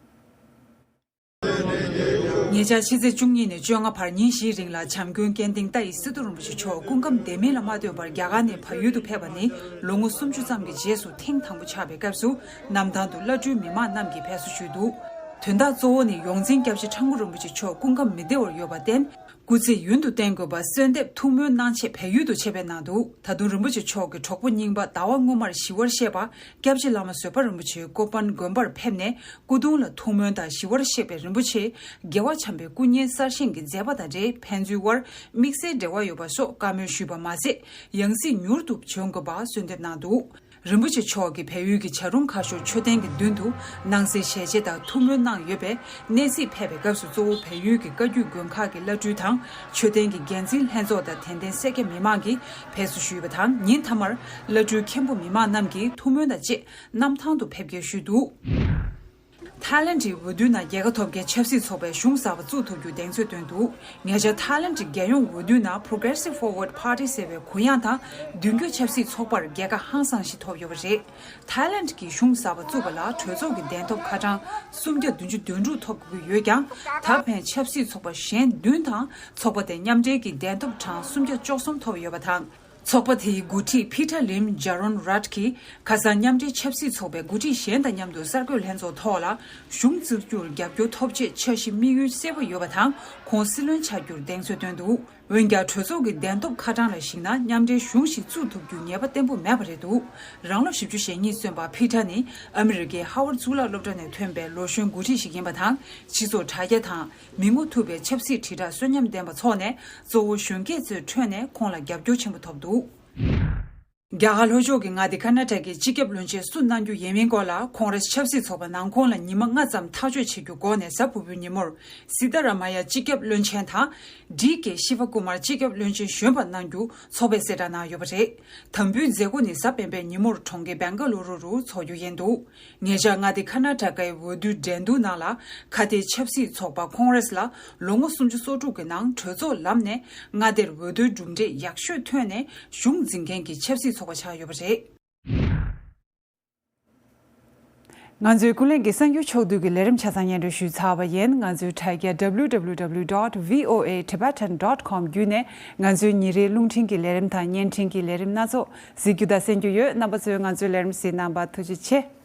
ཉེ་ཆར་ཕྱི་ཚེས་བཅུ་གཉིས་ནས་བཅོ་ལྔ་བར་ཉིན་བཞིའི་རིང་ལ་བྱམས་མགོན་སྐལ་ལྡན་ཏཱ་ཡི་སི་ཏུ་རིན་པོ་ཆེ་མཆོག་སྐུ་ཁམས་བདེ་མིན་ལ་མ་ལྟོས་པར་རྒྱ་གར་ནས་བལ་ཡུལ་དུ་ཕེབས་པ་ནི་ལོ་ངོ་སུམ་ཅུ་ཙམ་གྱི་རྗེས་སུ་ཐེངས་དང་པོ་ཆགས་པའི་སྐབས་སུ། གནམ་ཐང་དུ་བླ་སྤྲུལ་མི་མང་རྣམས་ཀྱིས་ཕེབས་བསུ་ཞུས་འདུག་དོན་དག་གཙོ་བོ་ནི་ཡོངས་འཛིན་སྐྱབས་རྗེ་ཁྲ་འགུ་རིན་པོ་ཆེ་མཆོག་སྐུ་ཁམས་མི་བདེ་བར་ཡོད་པར་བརྟེན། སྐུ་ཚེ་ཡུན་དུ་བརྟན་དགོས་པར་གསོལ་འདེབས་ཐུགས་སྨོན་གནང་ཆེད་བལ་ཡུལ་དུ་ཆེད་ཕེབས་གནང་འདུག་ད་དུང་རིན་པོ་ཆེ་མཆོག་གི་གྲོགས་པོ་རྙིང་པ་ཟླ་བ་སྔོན་མར་ཞི་བར་གཤེགས་པ་སྐྱབས་རྗེ་བླ་མ་བཟོད་པ་རིན་པོ་ཆེ་ཀོ་པན་དགོན་པར་ཕེབས་ནས་སྐུ་གདུང་ལ་ཐུགས་སྨོན་དང་ཞི་བར་གཤེགས་པའི་རིན་པོ་ཆེ་རྒྱལ་བ་བྱམས་པའི་སྐུ་བརྙན་གསར་བཞེངས་ཀྱི་མཛད་པ་དང་འབྲེལ་ཕན་ཚུན་དབར་དམིགས་བསལ་འབྲེལ་བ་ཡོད་པ་སོགས་བཀའ་མོལ་ཞུས་པ་མ་ཟད། ཡང་སྲིད་མྱུར་དུ་བྱོན་དགོས་པ་གསོལ་འདེབས་གནང་འདུག་རིན་པོ་ཆེ་མཆོག་གིས་བལ་ཡུལ་གྱི་བྱ་རུང་ཁ་ཤོར་མཆོད་རྟེན་གྱི་མདུན་དུ་སྣང་གསལ་ཞལ་མཇལ་དང་ཐུགས་སྨོན་གནང་ཡོད་པས། གནས་གཟིགས་ཕེབས་པའི་སྐབས་སུ་གཙོ་བོ་བལ་ཡུལ་གྱི་བཀའ་བརྒྱུད་དགོན་ཁག་གི་བླ་སྤྲུལ་དང་མཆོད་རྟེན་གྱི་འགན་འཛིན་ལྷན་ཚོགས་དང་དད་ལྡན་སེར་སྐྱ་མི་མང་གིས་ཕེབས་བསུ་ཞུས་པ་དང་། ཉིན་མཐའ་མར་བླ་སྤྲུལ་མཁན་པོ་མི་མང་རྣམས་ཀྱིས་ཐུགས་སྨོན་དང་བཅས་གནམ་ཐང་དུ་ཕེབས་སྐྱེལ་ཞུས་འདུག་ཐའི་ལེན་ཌིའི་འོས་བསྡུའི་ནང་རྒྱལ་ཁ་ཐོབ་མཁན་ཆབ་སྲིད་ཚོགས་པས་གཞུང་གསར་པ་བཙུགས་ཐུབ་རྒྱུར་གདེང་ཚོད་བཏོན་འདུག་ཉེ་ཆར་ཐའི་ལེན་ཌིའི་རྒྱལ་ཡོངས་འོས་བསྡུའི་ནང་Progressive Forward Party ཟེར་བའི་གུ་ཡངས་དང་མདུན་སྐྱོད་ཆབ་སྲིད་ཚོགས་པར་རྒྱལ་ཁ་ཧང་སང་ཞིག་ཐོབ་ཡོད་པ་རེད། ཐའི་ལེན་ཌི་གིས་གཞུང་གསར་པ་བཙུགས་པ་ལ་གྲོས་ཚོགས་ཀྱི་གདན་ཐོབ་ཁ་གྲངས་སུམ་བརྒྱ་བདུན་ཅུ་དོན་དྲུག་ཐོབ་དགོས་ཀྱི་ཡོད་ཀྱང་། ད་ཕན་ཆབ་སྲིད་ཚོགས་པ་གཞན་བདུན་དང་ཚོགས་པ་དེ་མཉམ་འབྲེལ་གྱི་གདན་ཐོབ་གྲངས་སུམ་བརྒྱ་བཅུ་གསུམ་ཐོབ་ཡོད་པ་དང་། ཚོགས་པ་དེའི་འགོ་ཁྲིད་ཕི་ཐར་ལིམ་ཇཱ་རོན་རཱཊ་གྱིས་ཁ་སང་མཉམ་འབྲེལ་ཆབ་སྲིད་ཚོགས་པའི་འགོ་ཁྲིད་གཞན་དང་མཉམ་དུ་གསར་འགོད་ལྷན་ཚོགས་ཐོག་ལ་གཞུང་བཙུགས་རྒྱུར་རྒྱབ་སྐྱོར་ཐོབ་ཆེད་འཆར་གཞི་དམིགས་ཡུལ་གསལ་པོ་ཡོད་པ་དང་། ཁོང་སྲིད་བློན་ཆགས་རྒྱུར་གདེང་ཚོད་བཏོན་འདུག་འོན་ཀྱང་། གྲོས་ཚོགས་ཀྱི་གདན་ཐོབ་ཁ་གྲངས་ལ་གཞིགས་ན། མཉམ་འབྲེལ་གཞུང་ཞིག་བཙུགས་ཐུབ་རྒྱུ་ངེས་པ་བརྟན་པོ་མེད་པ་རེད་འདུག་རང་ལོ་བཞི་བཅུ་ཞེ་གཉིས་སོན་པ་ཕི་ཐར་ནི་ཨ་མི་རི་ཀའི་ཧ་ཝར་གཙུག་ལག་སློབ་གྲྭ་ནས་ཐོན་པའི་ལོ་གཞོན་འགོ་ཁྲིད་ཞིག་ཡིན་པ་དང་། སྤྱི་ཚོགས་དྲ་རྒྱ་དང་མི་ངོ་ཐུབ་པའི་ཆབ་སྲིད་དྲིལ་བསྒྲགས་གསོན་ཉམས་ལྡན་པ་ཚོགས་ནས་གཙོ་བོ་གཞོན་སྐྱེས་ཚོའི་ཁྲོད་ནས་ཁོང་ལ་རྒྱབ་སྐྱོར་ཆེན་པོ་ཐོབ་འདུག་རྒྱ་གར་ལྷོ་ཕྱོགས་ཀྱི་མངའ་སྡེ་ཀར་ནཱ་ཊ་ཀའི་སྤྱི་ཁྱབ་བློན་ཆེན་སུ་གནང་རྒྱུ་ཡིན་མིན་སྐོར་ལ་ཁོང་རེས་ཆབ་སྲིད་ཚོགས་པ་ནང་ཁོངས་ལ་ཉི་མ་ལྔ་ཙམ་ཐག་གཅོད་བྱེད་རྒྱུ་འགོར་ནས་གཟའ་ཕུར་བུའི་ཉིན་མོར་སི་ཏཱ་ར་མ་ཡ་སྤྱི་ཁྱབ་བློན་ཆེན་དང་། ཌི་ཀེ་ཤི་ཝ་ཀུ་མར་སྤྱི་ཁྱབ་བློན་ཆེན་གཞོན་པ་གནང་རྒྱུ་ཚོགས་པས་གསལ་བསྒྲགས་གནང་ཡོད་པ་རེད། དམ་འབུལ་མཛད་སྒོ་ནི་གཟའ་སྤེན་པའི་ཉིན་མོར་གྲོང་ཁྱེར་བེང་ག་ལུ་རུ་རུ་འཚོགས་རྒྱུ་ཡིན་འདུག་ཉེ་ཆར་མངའ་སྡེ་ཀར་ནཱ་ཊ་ཀའི་འོས་བསྡུའི་འགྲན་བསྡུར་ནང་ལ་ཁ་གཏད་ཆབ་སྲིད་ཚོགས་པ་ཁོང་རེས་ལ་ལོ་ངོ་སུམ་ཅུ་སོ་དྲུག་གི་ནང་གྲོས་ཚོགས་ལམ་ནས་མངའ་སྡེར་འོས་བསྡུའི་གྲུབ་འབྲས་ཡག་ཤོས་ཐོན་ནས་གཞུང་འཛིན་མཁན་གྱི་ཆབ་སྲིད་ཚོགས་པ་ཆགས་ཡོད་པ་རེད། ང་ཚོའི་ཀུན་གླེང་གི་གསར་འགྱུར་ཕྱོགས་བསྡུས་ཀྱི་ལས་རིམ་ཆ་ཚང་སྙན་སྒྲོན་ཞུས་ཚར་བ་ཡིན། ང་ཚོའི་དྲ་རྒྱ W W W dot V O A Tibetan dot com བརྒྱུད་ནས་ང་ཚོའི་ཉིན་རེའི་རླུང་འཕྲིན་གྱི་ལས་རིམ་དང་བརྙན་འཕྲིན་གྱི་ལས་རིམ་སྣ་ཚོགས་གཟིགས་རྒྱུ་དང་གསན་རྒྱུ་ཡོད། རྣམ་པ་ཚོས་ང་ཚོའི་ལས་རིམ་གཟིགས་གནང་བར་ཐུགས་རྗེ་ཆེ།